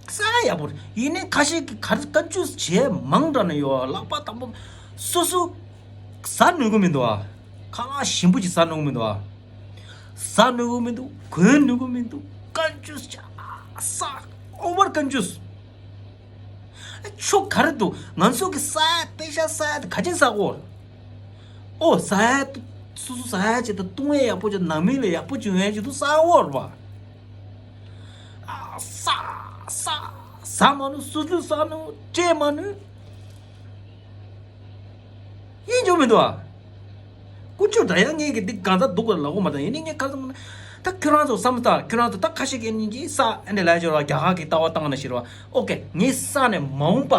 ས་ཡག་པོ་རེད། ཡིན་ནའི་ཁ་ཤས་ཀྱིས་ག་རེ་བཀའ་འགྱུར་བྱས་མང་དྲགས་ནས་ཡོད་ལག་པ་དང་པོ་སོ་སོ་ཟ་ནུས་ཀྱི་མི་འདུག་ཨ། ཁ་ལག་ཞིམ་པོ་ཅིག་ཟ་ནུས་ཀྱི་མི་འདུག་ཨ། ཟ་ནུས་ཀྱི་མི་འདུག་གོན་ནུས་ཀྱི་མི་འདུག་བཀའ་འགྱུར་བྱས་ས་ཨོ་བར་བཀའ་འགྱུར། ཆོ་ག་རེ་འདུག་ང་ཚོ་གི་ས་ཡ་དཔེ་ཆ་ས་ཡ་དེ་ག་ཅི་ཟ་གོ། ཨོ་ཟ་ཡ་སོ་སོ་ཟ་ཡ་ཅིག་དང་བཏུང་ཡ་ཡག་པོ་ཅིག་ནང་མི་ལ་ཡག་པོ་བྱུང་ཡ་ཅིག་འདུག་ས་ཨོ་ར་བ། ཨ་ས་ས་ས་མ་ནུས། སོ་སོས་ཟ་ནུས། སྤྲད་མ་ནུས། ཡིན་རྒྱུ་མི་འདུག་ཨ། ཀུ་ཅོ་ད་ཡང་ངས་ཀྱི་འདི་གང་ཟག་སྡུག་ག་ལ་གོ་མ་དང་ཡིན་ནི་ངས་ག་ཚོད་མ་ན། ད་ཁྱོད་རང་ཚོ་བསམ་ད་ཁྱོད་རང་ཚོ་ད་ཁ་ཤས་ཀྱི་ཉིན་གྱི་ས་ཨ་འདྲ་ལ་ཅོ་ར་རྒྱ་གར་གྱི་ལྟ་བ་བཏང་ན་ཤི་ར་བ། ཨོ་ཀེ་ངས་ས་ནས་མ་འོངས་པ།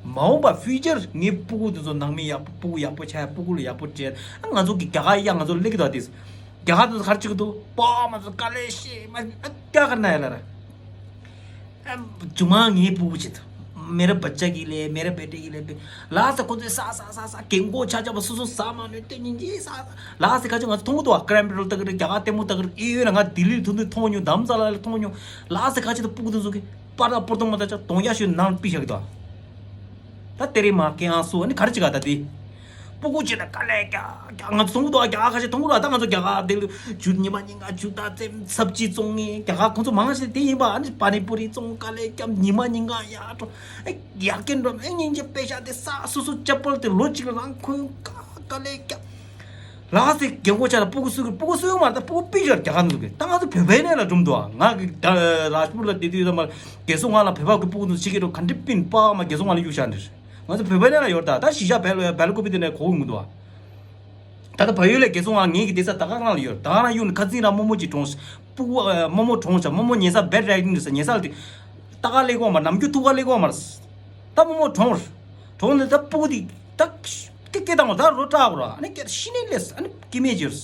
མ་འོངས་པ་ཕིའུ་ཅར་ངའི་སྤུ་གུ་དེ་ཚོ་ནང་མི་ཡག་པོ་སྤུ་གུ་ཡག་པོ་ཆགས་སྤུ་གུ་ལ་ཡག་པོ་སྤྲད་ཨ་ང་ཚོ་གི་རྒྱ་གར་ཡ་ང་ཚོ་སླེབས་ཀྱི་ད་དེ། རྒྱ་གར་དེ་ཚོ་ག་རེ་བྱེད་ཀྱི་འདུག་པ་མ་ཚོ་དཀའ་ལས་ཤེས་མ་ཨ་རྒྱ་གར་ན་ཡ་ལ་ར། जुम्मा ངའི་སྤུ་གུ་ཆེད་དུ། मेरे बच्चा के लिए, मेरे बेटे के लिए भी। ལ་ས་ཁོ་ཚོས་ས་ས་ས་ས་རྒན་གོག་ཆ་ཆ་བ་སོ་སོ་ཟ་མ་ནུས་ཏེ་ཉིན་གྱི་ས་ས་ལ་ས་ཁ་ཆེ་ང་ཚོ་མཐོང་གི་འདུག་བ། སྐྲན་པྲལ་ལྟ་གི་རེད། རྒྱ་གར་ལྟད་མོ་ལྟ་གི་རེད། ཨེ་ཡོད་ན་ང་ལྡི་ལིར་ཐུག་དུས་མཐོང་མྱོང་། དྷ་རམ་ས་ལ་ལ་མཐོང་མྱོང་། ལ་ས་ཁ་ཆེ་དུ་སྤུ་གུ་དེ་ཚོ་གི་པར་དང་པོར་གཏོང་མ་ད་ཆ་གདོང་རྒྱག་ཤོད་ནང་པི་བཞག་གི་འདུག་ད་དེ་རིང་མ་སྐད་ཨང་སུ་ཨ་ནི་ག་རེ་བྱེད་ག་ད་དེ། སྤུ་གུ་ཅིག་ལ་དཀའ་ལས་རྒྱག་རྒྱག་ང་ཚོ་མཐོང་གི་འདུག་ཨ། རྒྱ་གར་ཁ་ཤས་མཐོང་གི་རེད། ད་ང་ཚོ་རྒྱ་གར་དེ་ལ་ཇུ་ཉི་མ་ཉིན་གང་ཇུ་ད་ཙེམ་སབ་ཅི་བཙོང་ངེ་རྒྱ་གར་ཁོང་ཚོ་མང་ཤས་དེ་ཡིན་པ། ཨ་ནི་པ་ནི་པུ་རི་བཙོང་དཀའ་ལས་རྒྱབ་ཉི་མ་ཉིན་གང་ཡར་འགྲོ། ཨེ་ཡར་རྒན་འགྲོ་ཨེ་སྙིང་རྗེ་དཔེ་ཤ་དེ་ས་སོ་སོ་ཅ་པལ་དེ་ལོ་གཅིག་ལ་རང་གོན་དཀའ་དཀའ་ལས་རྒྱབ། ལ་སི་རྒན་གོག་ཆ་ལ་སྤུ་གུ་སུ་གི་སྤུ་གུ་སུ་ཡོང་མ་རེད། ད་སྤུ་གུ་པི་ཅར་རྒྱ་གར་འདུག་གི་ད་ང་ཚོ་བོད་པའི་གནས་ལ་འགྲོ་མི་འདུག་ཨ། ང་གི་ད་རཱཇ་པུར་ལ་བསྡད་དུས་ད་མར་རྒན་གསོ་ང་ལ་བོད་པ་གི་སྤུ་གུ་འདུག་ཕྱི་རྒྱལ་འགྲོ་ག་འདྲི་པིན་པ་མ་རྒན་གསོ་ང་ལ་གཡུག་བཞག་འདིར། ང་ཚོ་བོད་པའི་གནས་ལ་ཡོད་རེད། ད་ད་གཞིས་ཆགས་བལ་བལ་ཀོ་པི་དེ་ནས་གོ་གི་མི་འདུག་ཨ། ད་ལྟ་བལ་ཡུལ་ལ་རྒན་གསོ་ང་ངེད་ཀྱི་སྡོད་ས་ད་ག་རང་ལ་ཡོད་རེད། ད་ག་རང་གཡུག་ནས་ཁ་རྩང་རང་རྨོ་མོ་ཅིག་གྲོངས། སྤུ་གུ་རྨོ་མོ་གྲོངས་ཤག་རྨོ་མོ་ཉལ་ས་བེད་རེག་ནི་རེད་ས་ཉལ་ས་ལ་དེ། ད་ག་སླེབས་གོ་མ་རེད། ནམ་རྒྱུན་ཐུག་ག་སླེབས་གོ་མ་རེད། ད་རྨོ་མོ་གྲོངས་རེད། གྲོངས་ནས་ད་སྤུ་གུ་དེ་ད་སྐད་སྐད་བཏང་བ་ད་རོ་སྐྲག་གོ་ར་ཨ་ནི་སྐད་ཤི་ནས་སླེབས་ཨ་ནི་སྐྱེ་མེད་ཅིག་ཡོད་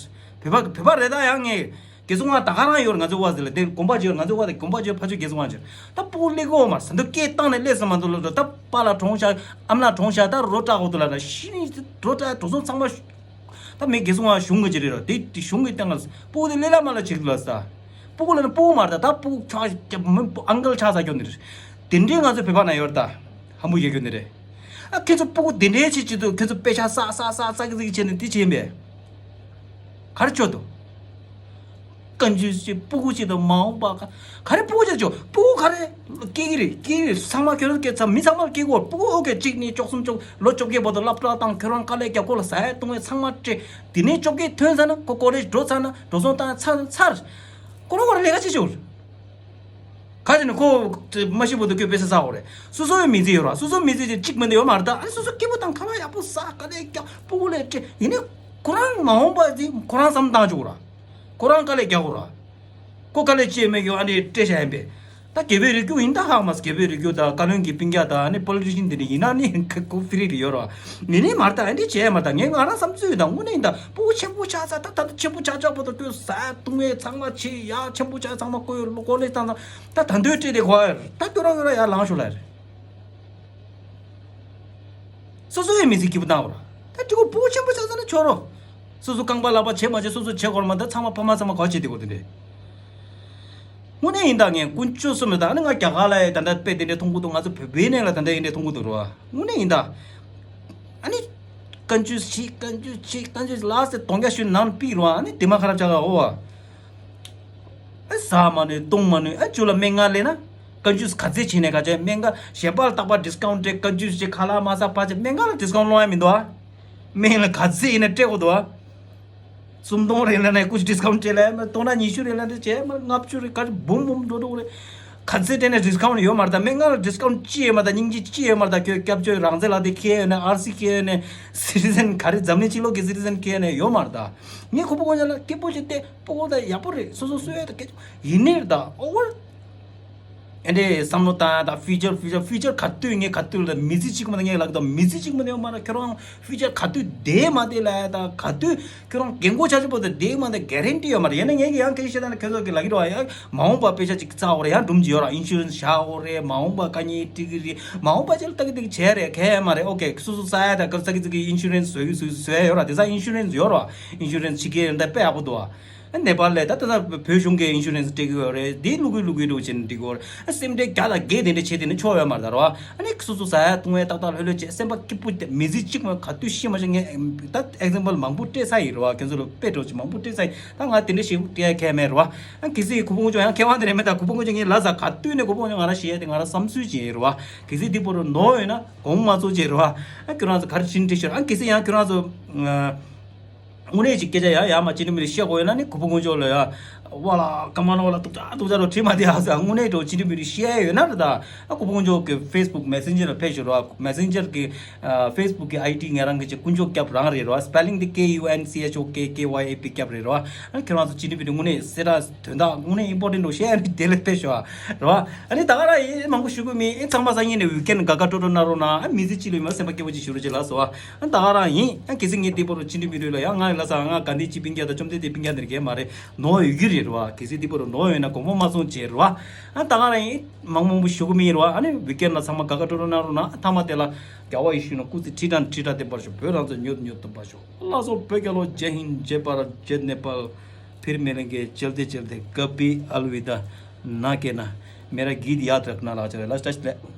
རེད། བོད་པ་བོད་པ་རེད་ད་ཡང་ངས། རྒན་གསོ་ང་ད་ག་རང་ཡོད་རེད། ང་ཚོའི་བ་ཟེར་ལ་དེ་དགོན་པ་ཅིག་ཡོད་རེད། ང་ཚོའི་བ་དེ་དགོན་པ་ཅིག་ཡོད། ཕ་ཆོས་རྒན་གསོ་ང་ཅིག་ད་སྤུ་གུ་སླེབས་གོ་མ་ཟ་འདུག་སྐད་བཏང་ནས་སླེབས་ཟིན་མ་འདུག་ལ་ད་པཱ་ལགས་གྲོངས་ཤག་ཨ་མ་ལགས་གྲོངས་ཤག་ད་རོ་སྐྲག་གོ་འདུག་ལ་ད་ཤི་ནས་རོ་སྐྲག་འགྲོ་སོང་ཚང་མ་ད་མི་རྒན་གསོ་ང་གཞུང་གི་ཅིག་རེད་ར་དེ་དེ་གཞུང་གི་སྟེང་ལ་སྤུ་གུ་དེ་སླེབས་ལ་མ་ལ་བྱེད་འདུག་ལ་ས་སྤུ་གུ་ལ་ནི་སྤུ་གུ་མ་རེད་ད་ད་སྤུ་གུ་ཆགས་ཨང་ཀལ་ཆགས་ས་སྐྱོ་འདི་རེད། དེ་འདྲའི་ང་ཚོ་བོད་པ་ན་ཡོད་རེད་ད་ཧམ་པོ་བྱེད་རྒྱུ་འདི་རེད། ཨ་ཁྱེད་ཚོ་སྤུ་གུ་དེ་འདྲའི་ཆེད་ཆེད་དུ་ཁྱེད་ཚོ་དཔེ་ཆ་ས་ས་ས་ས་གི་ཟིག་བྱས་ནས་དེ་བྱས་པས། ག་རེ་ཆོག་འདུག་བཀའ་འགྱུར་ཅིག་སྤུ་གུ་ཅིག་དང་མ་འོངས་པ་ག་ག་རེ་སྤུ་གུ་ཅིག་ཆོག་སྤུ་གུ་ག་རེ་སྐྱེ་གི་རེད་སྐྱེ་གི་རེད། ཚང་མ་ཁྱོད་རང་སྐྱེ་ཚ་མི་ཚང་མར་སྐྱེ་གོ་སྤུ་གུ་ཨོ་ཀེ་གཅིག་ནས་བཅུ་གསུམ་བཅུ་ལོ་བཅོ་བརྒྱད་བར་དུ་སློབ་གྲྭ་བཏང་ཁྱོད་རང་དཀའ་ལས་རྒྱག་ཁོ་ལ་ཟ་ཡ་བཏུང་ཡ་ཚང་མ་སྤྲད། དེ་ནས་བཅོ་བརྒྱད་ཐོན་ཚར་ན་ཁོ་ཀོ་ལེཇ་འགྲོ་ཚར་ན་འགྲོ་སོང་བཏང་ཚར་ཚར་ཁོ་རང་ཁོ་རང་ལས་ཀ་བྱེད་ཆོག་རེད། ག་ཅི་ནས་ཁོ་མ་ཤི་བར་དུ་ཁོས་དཔེ་ཆ་ཟ་འོ་རེད། སོ་སོའི་མི་ཚེ་ཡོད་ར་སོ་སོའི་མི་ཚེ་ཅིག་གཅིག་མིན་དུ་ཡོད་མ་རེད་ད། ཨ་ནི་སོ་སོ་སྐྱིད་པོ་དང་ཁ་ལག་ཡག་པོ་ཟ་དཀའ་ལས་རྒྱག་སྤུ་གུ་ལས་སྤྲད་ཡིན་ནི་ཁོ་རང་མ་འོངས་པ་ཅིག་ཁོ་རང་བསམ་བཏང་ཆོག་ར། ཁོ་རང་དཀའ་ལས་རྒྱག་གོ་ར། ཁོ་དཀའ་ལས་བྱས་མེད་ཀྱང་ཨ་ནི་སྤྲད་བྱ་ཡིན་པས། ད་རྒྱལ་པོའི་རིགས་རྒྱུད་ཡིན་ད་ཧ་མ་སི་རྒྱལ་པོའི་རིགས་རྒྱུད་ད་བཀའ་བློན་གྱི་སྤུན་ཀྱག་ད་ཨ་ནི་པོ་ལི་ཊི་ཤན་དེ་འདྲ་ཡིན་ན་ནི་ཁོ་ཕི་རི་རེ་ཡོད་ར། མི་ནི་མ་རེད་ད་ཨ་འདྲས་བྱས་མ་རེད་ད་ངས་ང་རང་བསམ་ཚུལ་ཡིན་ད་དངོས་གནས་ཡིན་ད་སྤུ་གུ་ཆེན་པོ་ཆགས་ཚར་ད་ད་ཆེན་པོ་ཆགས་ཆགས་པོ་ད་ཁོས་ཟ་བཏུང་བའི་ཚང་མ་ཆེ་ཡ་ཆེན་པོ་ཆགས་ཚང་མ་ཁོས་ལོ་ཀོ་ལེ་བཏང་ཚང་ད་ད་འདོད་སྤྲད་དེ་གོ་ཡ་རེད་ད་ཁྱོད་རང་ཁྱོད་རང་ཡར་ལངས་ཤོག་ལ་རེད། སོ་སོ་ཡི་མི་ཚེ་སྐྱིད་པོ་བཏང་བ་ར། ད་ཅི་གོ་སྤུ་གུ་ཆེན་པོ་ཆགས་ས་ན་ཆོག་རོ། སོ་སོ་རྐང་པ་ལག་པ་བྱེད་མ་བྱེད་སོ་སོ་བྱེད་དགོས་མ་ད་ཚང་མ་ཕ་མ་ཚང་མ་གོ་བྱེད་དེ་གོ་དེ་འདྲས། དངོས་གནས་ཡིན་ད་ངས་དཀོན་མཆོག་གསུམ་ལ་ད་ནི་ང་རྒྱ་གར་ལ་ཡ་ད་ལྟ་དཔེ་དེ་འདྲས་མཐོང་གི་འདུག་ང་ཚོ་བོད་པའི་གནས་ལ་ད་ལྟ་ཡིན་འདྲས་མཐོང་གི་འདུག་རོ། དངོས་གནས་ཡིན་ད། ཨ་ནི། བཀའ་འགྱུར་ཞིག་བཀའ་འགྱུར་ཞིག་བཀའ་འགྱུར་ལ་སེ་དོང་རྒྱ་ཞུ་ནང་པིག་རོ་ཨ་ནི་དེ་མ་ཁ་རབ་ཆགས་ག་འོ་བ། ཨ་ཟ་མ་ནུས་བཏུང་མ་ནུས་ཨ་ཅུ་ལ་སྨན་ཁང་སླེབས་ན། བཀའ་འགྱུར་ག་ཚད་བྱས་ནས་ག་ཚད་སྨན་ཁང་ཞལ་པར་བཏགས་པ་ཌིས་ཀའུན་ཊི་རེད། བཀའ་འགྱུར་ཞིག་ཁ་ལག་མ་ཟ་བ་ཆེ་སྨན་ཁང་ལ་ཌིས་ཀའུན་ཊི་སློང་ཡ་མི་འདུག་ཨ། སྨན་ལ་ག་ཚད་ཡིན་ན་སྤྲད་དགོས་འདུག་ཨ། སུམ་སྟོང་རེད་ལ་ནས་ཀུ་ཅི་ཌིས་ཀའུན་ཊི་སྤྲད་ལ་ཡ་མ་སྟོང་ན་ཉི་ཤུ་རེད་ལ་འདི་བྱས་མ་ལྔ་བཅུ་རེད་ག་ཅི་འབུམ་འབུམ་འགྲོ་འགྲོ་རེད། ག་ཚོད་སྤྲད་ནས་ཌི་སི་ཀའུན་ཡོད་མ་རེད་ད། སྨན་ཁང་ལ་ཌི་སི་ཀའུན་ཅི་ཡོད་མ་རེད་ད། སྙིང་རྗེ་ཅི་ཡོད་མ་རེད་ད། ཁྱོད་སྐྱབས་བཅོལ་རང་བཙན་ལག་དེབ་ཁྱེར་ཡོད་ནས། ཨར་སི་ཁྱེར་ཡོད་ནས། སི་ཊི་ཛན་ག་རེ་འཛམ་གླིང་སྤྱི་ལོ་གི་སི་ཊི་ཛན་ཁྱེར་ཡོད་ནས་ཡོད་མ་རེད་ད། ངས་ཁོ་པོ་ཁོ་ཚོ་ལ་སྐད་པོ་ཞིག་བལྟས། ཕྲུ་གུ་ད་ཡག་པོ་རེད། སོ་སོ་གསོ་ཡ་ད་སྐད་ཡིན་ནའི་རེད་ད། ཨོ་ཝར་ཨེ་འདྲས་བསམ་བློ་བཏང་ད། ཕིའུ་ཅར་ཕིའུ་ཅར་ཕིའུ་ཅར་ག་དུས་ངས་ག་དུས་ལ་མི་ཚེ་གཅིག་མ་ད། ངས་ལབ་ད། མི་ཚེ་གཅིག་མ་ད་ཡོད་མ་རེད། ཁྱོད་རང་ཕིའུ་ཅར་ག་དུས་བསྡད་མ་བསྡད་ལ་ཡ་ད། ག་དུས་ཁྱོད་རང་རྒན་གོག་ཆགས་ཆོག་པོ་དེ་བསྡད་མ་བསྡད་གྷ་རན་ཊི་ཡོད་མ་རེད། ཡིན་ན་ངས་ཀྱི་ཡང་སྐད་ཆ་བཤད་ད་ན་ཁྱོད་ཚོ་གི་ལབ་ཀྱི་རེད་བ། ཡ་མ་འོངས་པ་པེ་ཤ་ཅིག་བཙལ་དགོས་རེད། ཡང་སྒྲུབ་ཀྱི་ཡོད་རེད། ཨིན་ཤུ་རན་སི་བཞག་དགོས་རེད། མ་འོངས་པ་དཀའ་ངལ་འཕྲད་ཀྱི་རེད། མ་འོངས་པ་ཅིག་ལ་ལྟ་གི་ལྟ་གི་བྱས་རེད། གལ་མ་རེད། ཨོ་ཁེ། སོ་སོ་བཙལ་ཡ་ད་ག་ས་གི་ཅིག་གི་ཨིན་ཤུ་རན་སི་བཟོ་གི་བཟོ་གི་བཟོ་ཡ་ཡོད་རེད། དེ་ས་ཨིན་ཤུ་རན་སི་ཡོད་རེད། ཨིན་ཤུ་རན་སི་ཕྱི་རྒྱལ་ཡོད་ན་དཔེ་ཡག་པོ་འདུག་ཨ། ནེ་པཱལ་ལ་ད་ལྟ་བོད་གཞུང་གི་ཨིན་ཤུ་རན་སི་སྤྲད་གི་ཡོད་རེད། དེ་བླུག་གི་བླུག་གི་འགྲོ་བྱས་ནས་འགྲིག་གི་ཡོད་རེད། སེམས་ཁྲལ་བརྒྱ་དང་བརྒྱད་དེ་འདྲ་བྱས་དེ་ནས་ཆོག་ཡོད་མ་རེད་ད་རེད་བ། ཨ་ནི་སོ་སོ་བཙལ་ཡ་བཏུང་བའི་ཏག་ཏག་ལྷོད་ལྷོད་བྱས། སེམས་པ་སྐྱིད་པོ་བྱས། མི་ཚེ་གཅིག་མ་ག་དུས་ཤི་མ་ཤི། ངས་ད་ཨེག་ཛམ་པལ་མང་པོ་སྤྲད་ཚར་ཡིན་རེད་བ། ཁྱོད་ཚོ་ལ་དཔེ་འགྲོ་ཅིག་མང་པོ་སྤྲད་ཚར་ཡིན། ད་ང་དེ་འདྲ་ཞིག་སྤྲད་ཡ་ཁས་མེད་རེད་བ། ཨ་གལ་སྲིད་ཁོ་པོ་ངོ་ཅོག་ཡང་ཁེ་དབང་དེ་རེད་མེད་ད། ཁོ་པོ་ངོ་ཅོག་ངས་ལབ་ས་ག་དུས་ནས་ཁོ་པོ་ངོ་ཅོག་ང་རང་ཤི་ཡ་དེ་ང་རང་བསམ་ཚུལ་ཅིག་ཡིན་རེད་བ། གལ་སྲིད་དེ་བོ་རུ་ནོར་ཡོད་ན་དགོངས་མ་ཚོམ་བྱེད་རེད་བ། ཨ་ཁྱོད་རང་ཚོ་ག་རེ་བྱེད་འདྲི་ཤོར། ཨ་གལ་སྲིད་ཡང་ཁྱོད་རང་ཚོ་དངོས་གནས་ཅིག་སྐད་ཆ་ཡ་ཡ་མ་སྤྱི་འཐུས་མི་རིགས་བཤད་དགོས་ཡོད་ན་ནི་ཁོ་པོ་ངོ་ཅོག་ལ་ཡ་བ་ལ་ཀ་མ་ནོ་ལ་ཏུག་ཙ་ཏུག་ཙ་རོ་བྲིས་མ་བསྡད་ཨ་ཟེར། དངོས་གནས་འགྲོ་སྤྱི་འཐུས་མི་རིགས་བཤད་ཡོད་ན་རེད་ད། ཨ་ཁོ་པོ་ངོ་ཅོག་གི་ཕེ་སི་བུག་མེ་སེན་ཇར་ལ་ཕེབས་ཤོག་རེད་བ། མེ་སེན་ཇར་གི་ཨ་ཕེ་སི་བུག་གི་ཨའི་ཌི་ང་རང་གི་ཅིག་ཀུན་མཆོག་སྐྱབས་རང་རེད་རེད་བ། སི་པེ་ལིང་དེ་ཀེ་ཡུ་ཨེན་སི་ཨེཆ་ཨོ་ཀེ་ཀེ་ཝའི་ཨེ་པི་སྐྱབས་རེད་རེད་བ། ཨ་ཁྱོད་རང་ཚོ་སྤྱི་འཐུས་མི་རིགས་དངོས་གནས་གསལ་བསྒྲགས་དོན་དག་དངོས་གནས་ཨིམ་པོར་ཊེན་ཊི་འདྲ་བོ་བཤད་ཡ་ནི་དེ་ལ་ཕེབས་ཤོག་ཨ། རེད་བ། ཨ་ནི་ད་ག་རང་ཡིན། མང་པོ་ཞུ་གི་མིན། ཨེ་ཚང་མ་སང་ཉིན་ནས་ཝིག་ཨེན་དགའ་དགའ་སྤྲོ་སྤྲོ་གནང་རོགས་གནང་། ཨ་མི་ཚེ་གཅིག་ལོ་ཡིན་མ་སེམས་པ་སྐྱིད་པོ་ཅིག་བཞུགས་རོགས་བྱེད་ལགས་སོ་ཨ། ཨ་ད་ག་རང་ཡིན། ཨ་གལ་སྲིད་ངས་དེ་བར་དུ་སྤྱི་འཐུས་མི་རིགས་ལ་ཡང་ང་ཡི་ལ་ས་ང་དགའ་ལྡན་སྤྱི་དཔལ་རྒྱལ་དང་བཅོམ་ལྡན་འདས་སྤྱི་དཔལ་རྒྱལ་དེར་གས་མ་རེད། ནོར་ཡོད་ཀྱི་རེད་རེད་བ། གལ་སྲིད་དེ་བར་དུ་ནོར་ཡོད་ན་དགོངས་པ་མ་ཚོམ་བྱེད་རེད་བ། ཨ་ད་ག་རང་ཡིན། མང་མང་པོ་ཞུ་གི་མིན་རེད་བ། ཨ་ནི་ཝིག་ཨེན་ལ་ཚང་མ་དགའ་དགའ་སྤྲོ་སྤྲོ་གནང་རོགས་གནང་། ཨ་མཐའ་མ་དེ་ལ་རྒྱལ་བ་ཡེ་ཤུ་ནས་སྐུ་ཚེ་ཁྲི་ཕྲག་ཁྲི་ཕྲག་བརྟན་པར་ཤོག་བོད་རང་བཙན་མྱུར་དུ་མྱུར་དུ་འབར་ཤོག་ལགས་སོ། བོད་རྒྱལ་ལོ། जय हिंद, जय भारत, जय नेपाल। फिर मिलेंगे, चलते चलते, कभी अलविदा ना कहना। मेरा गीत याद रखना। ལགས་ཆ་རེད། ལགས་ཆ་རེད།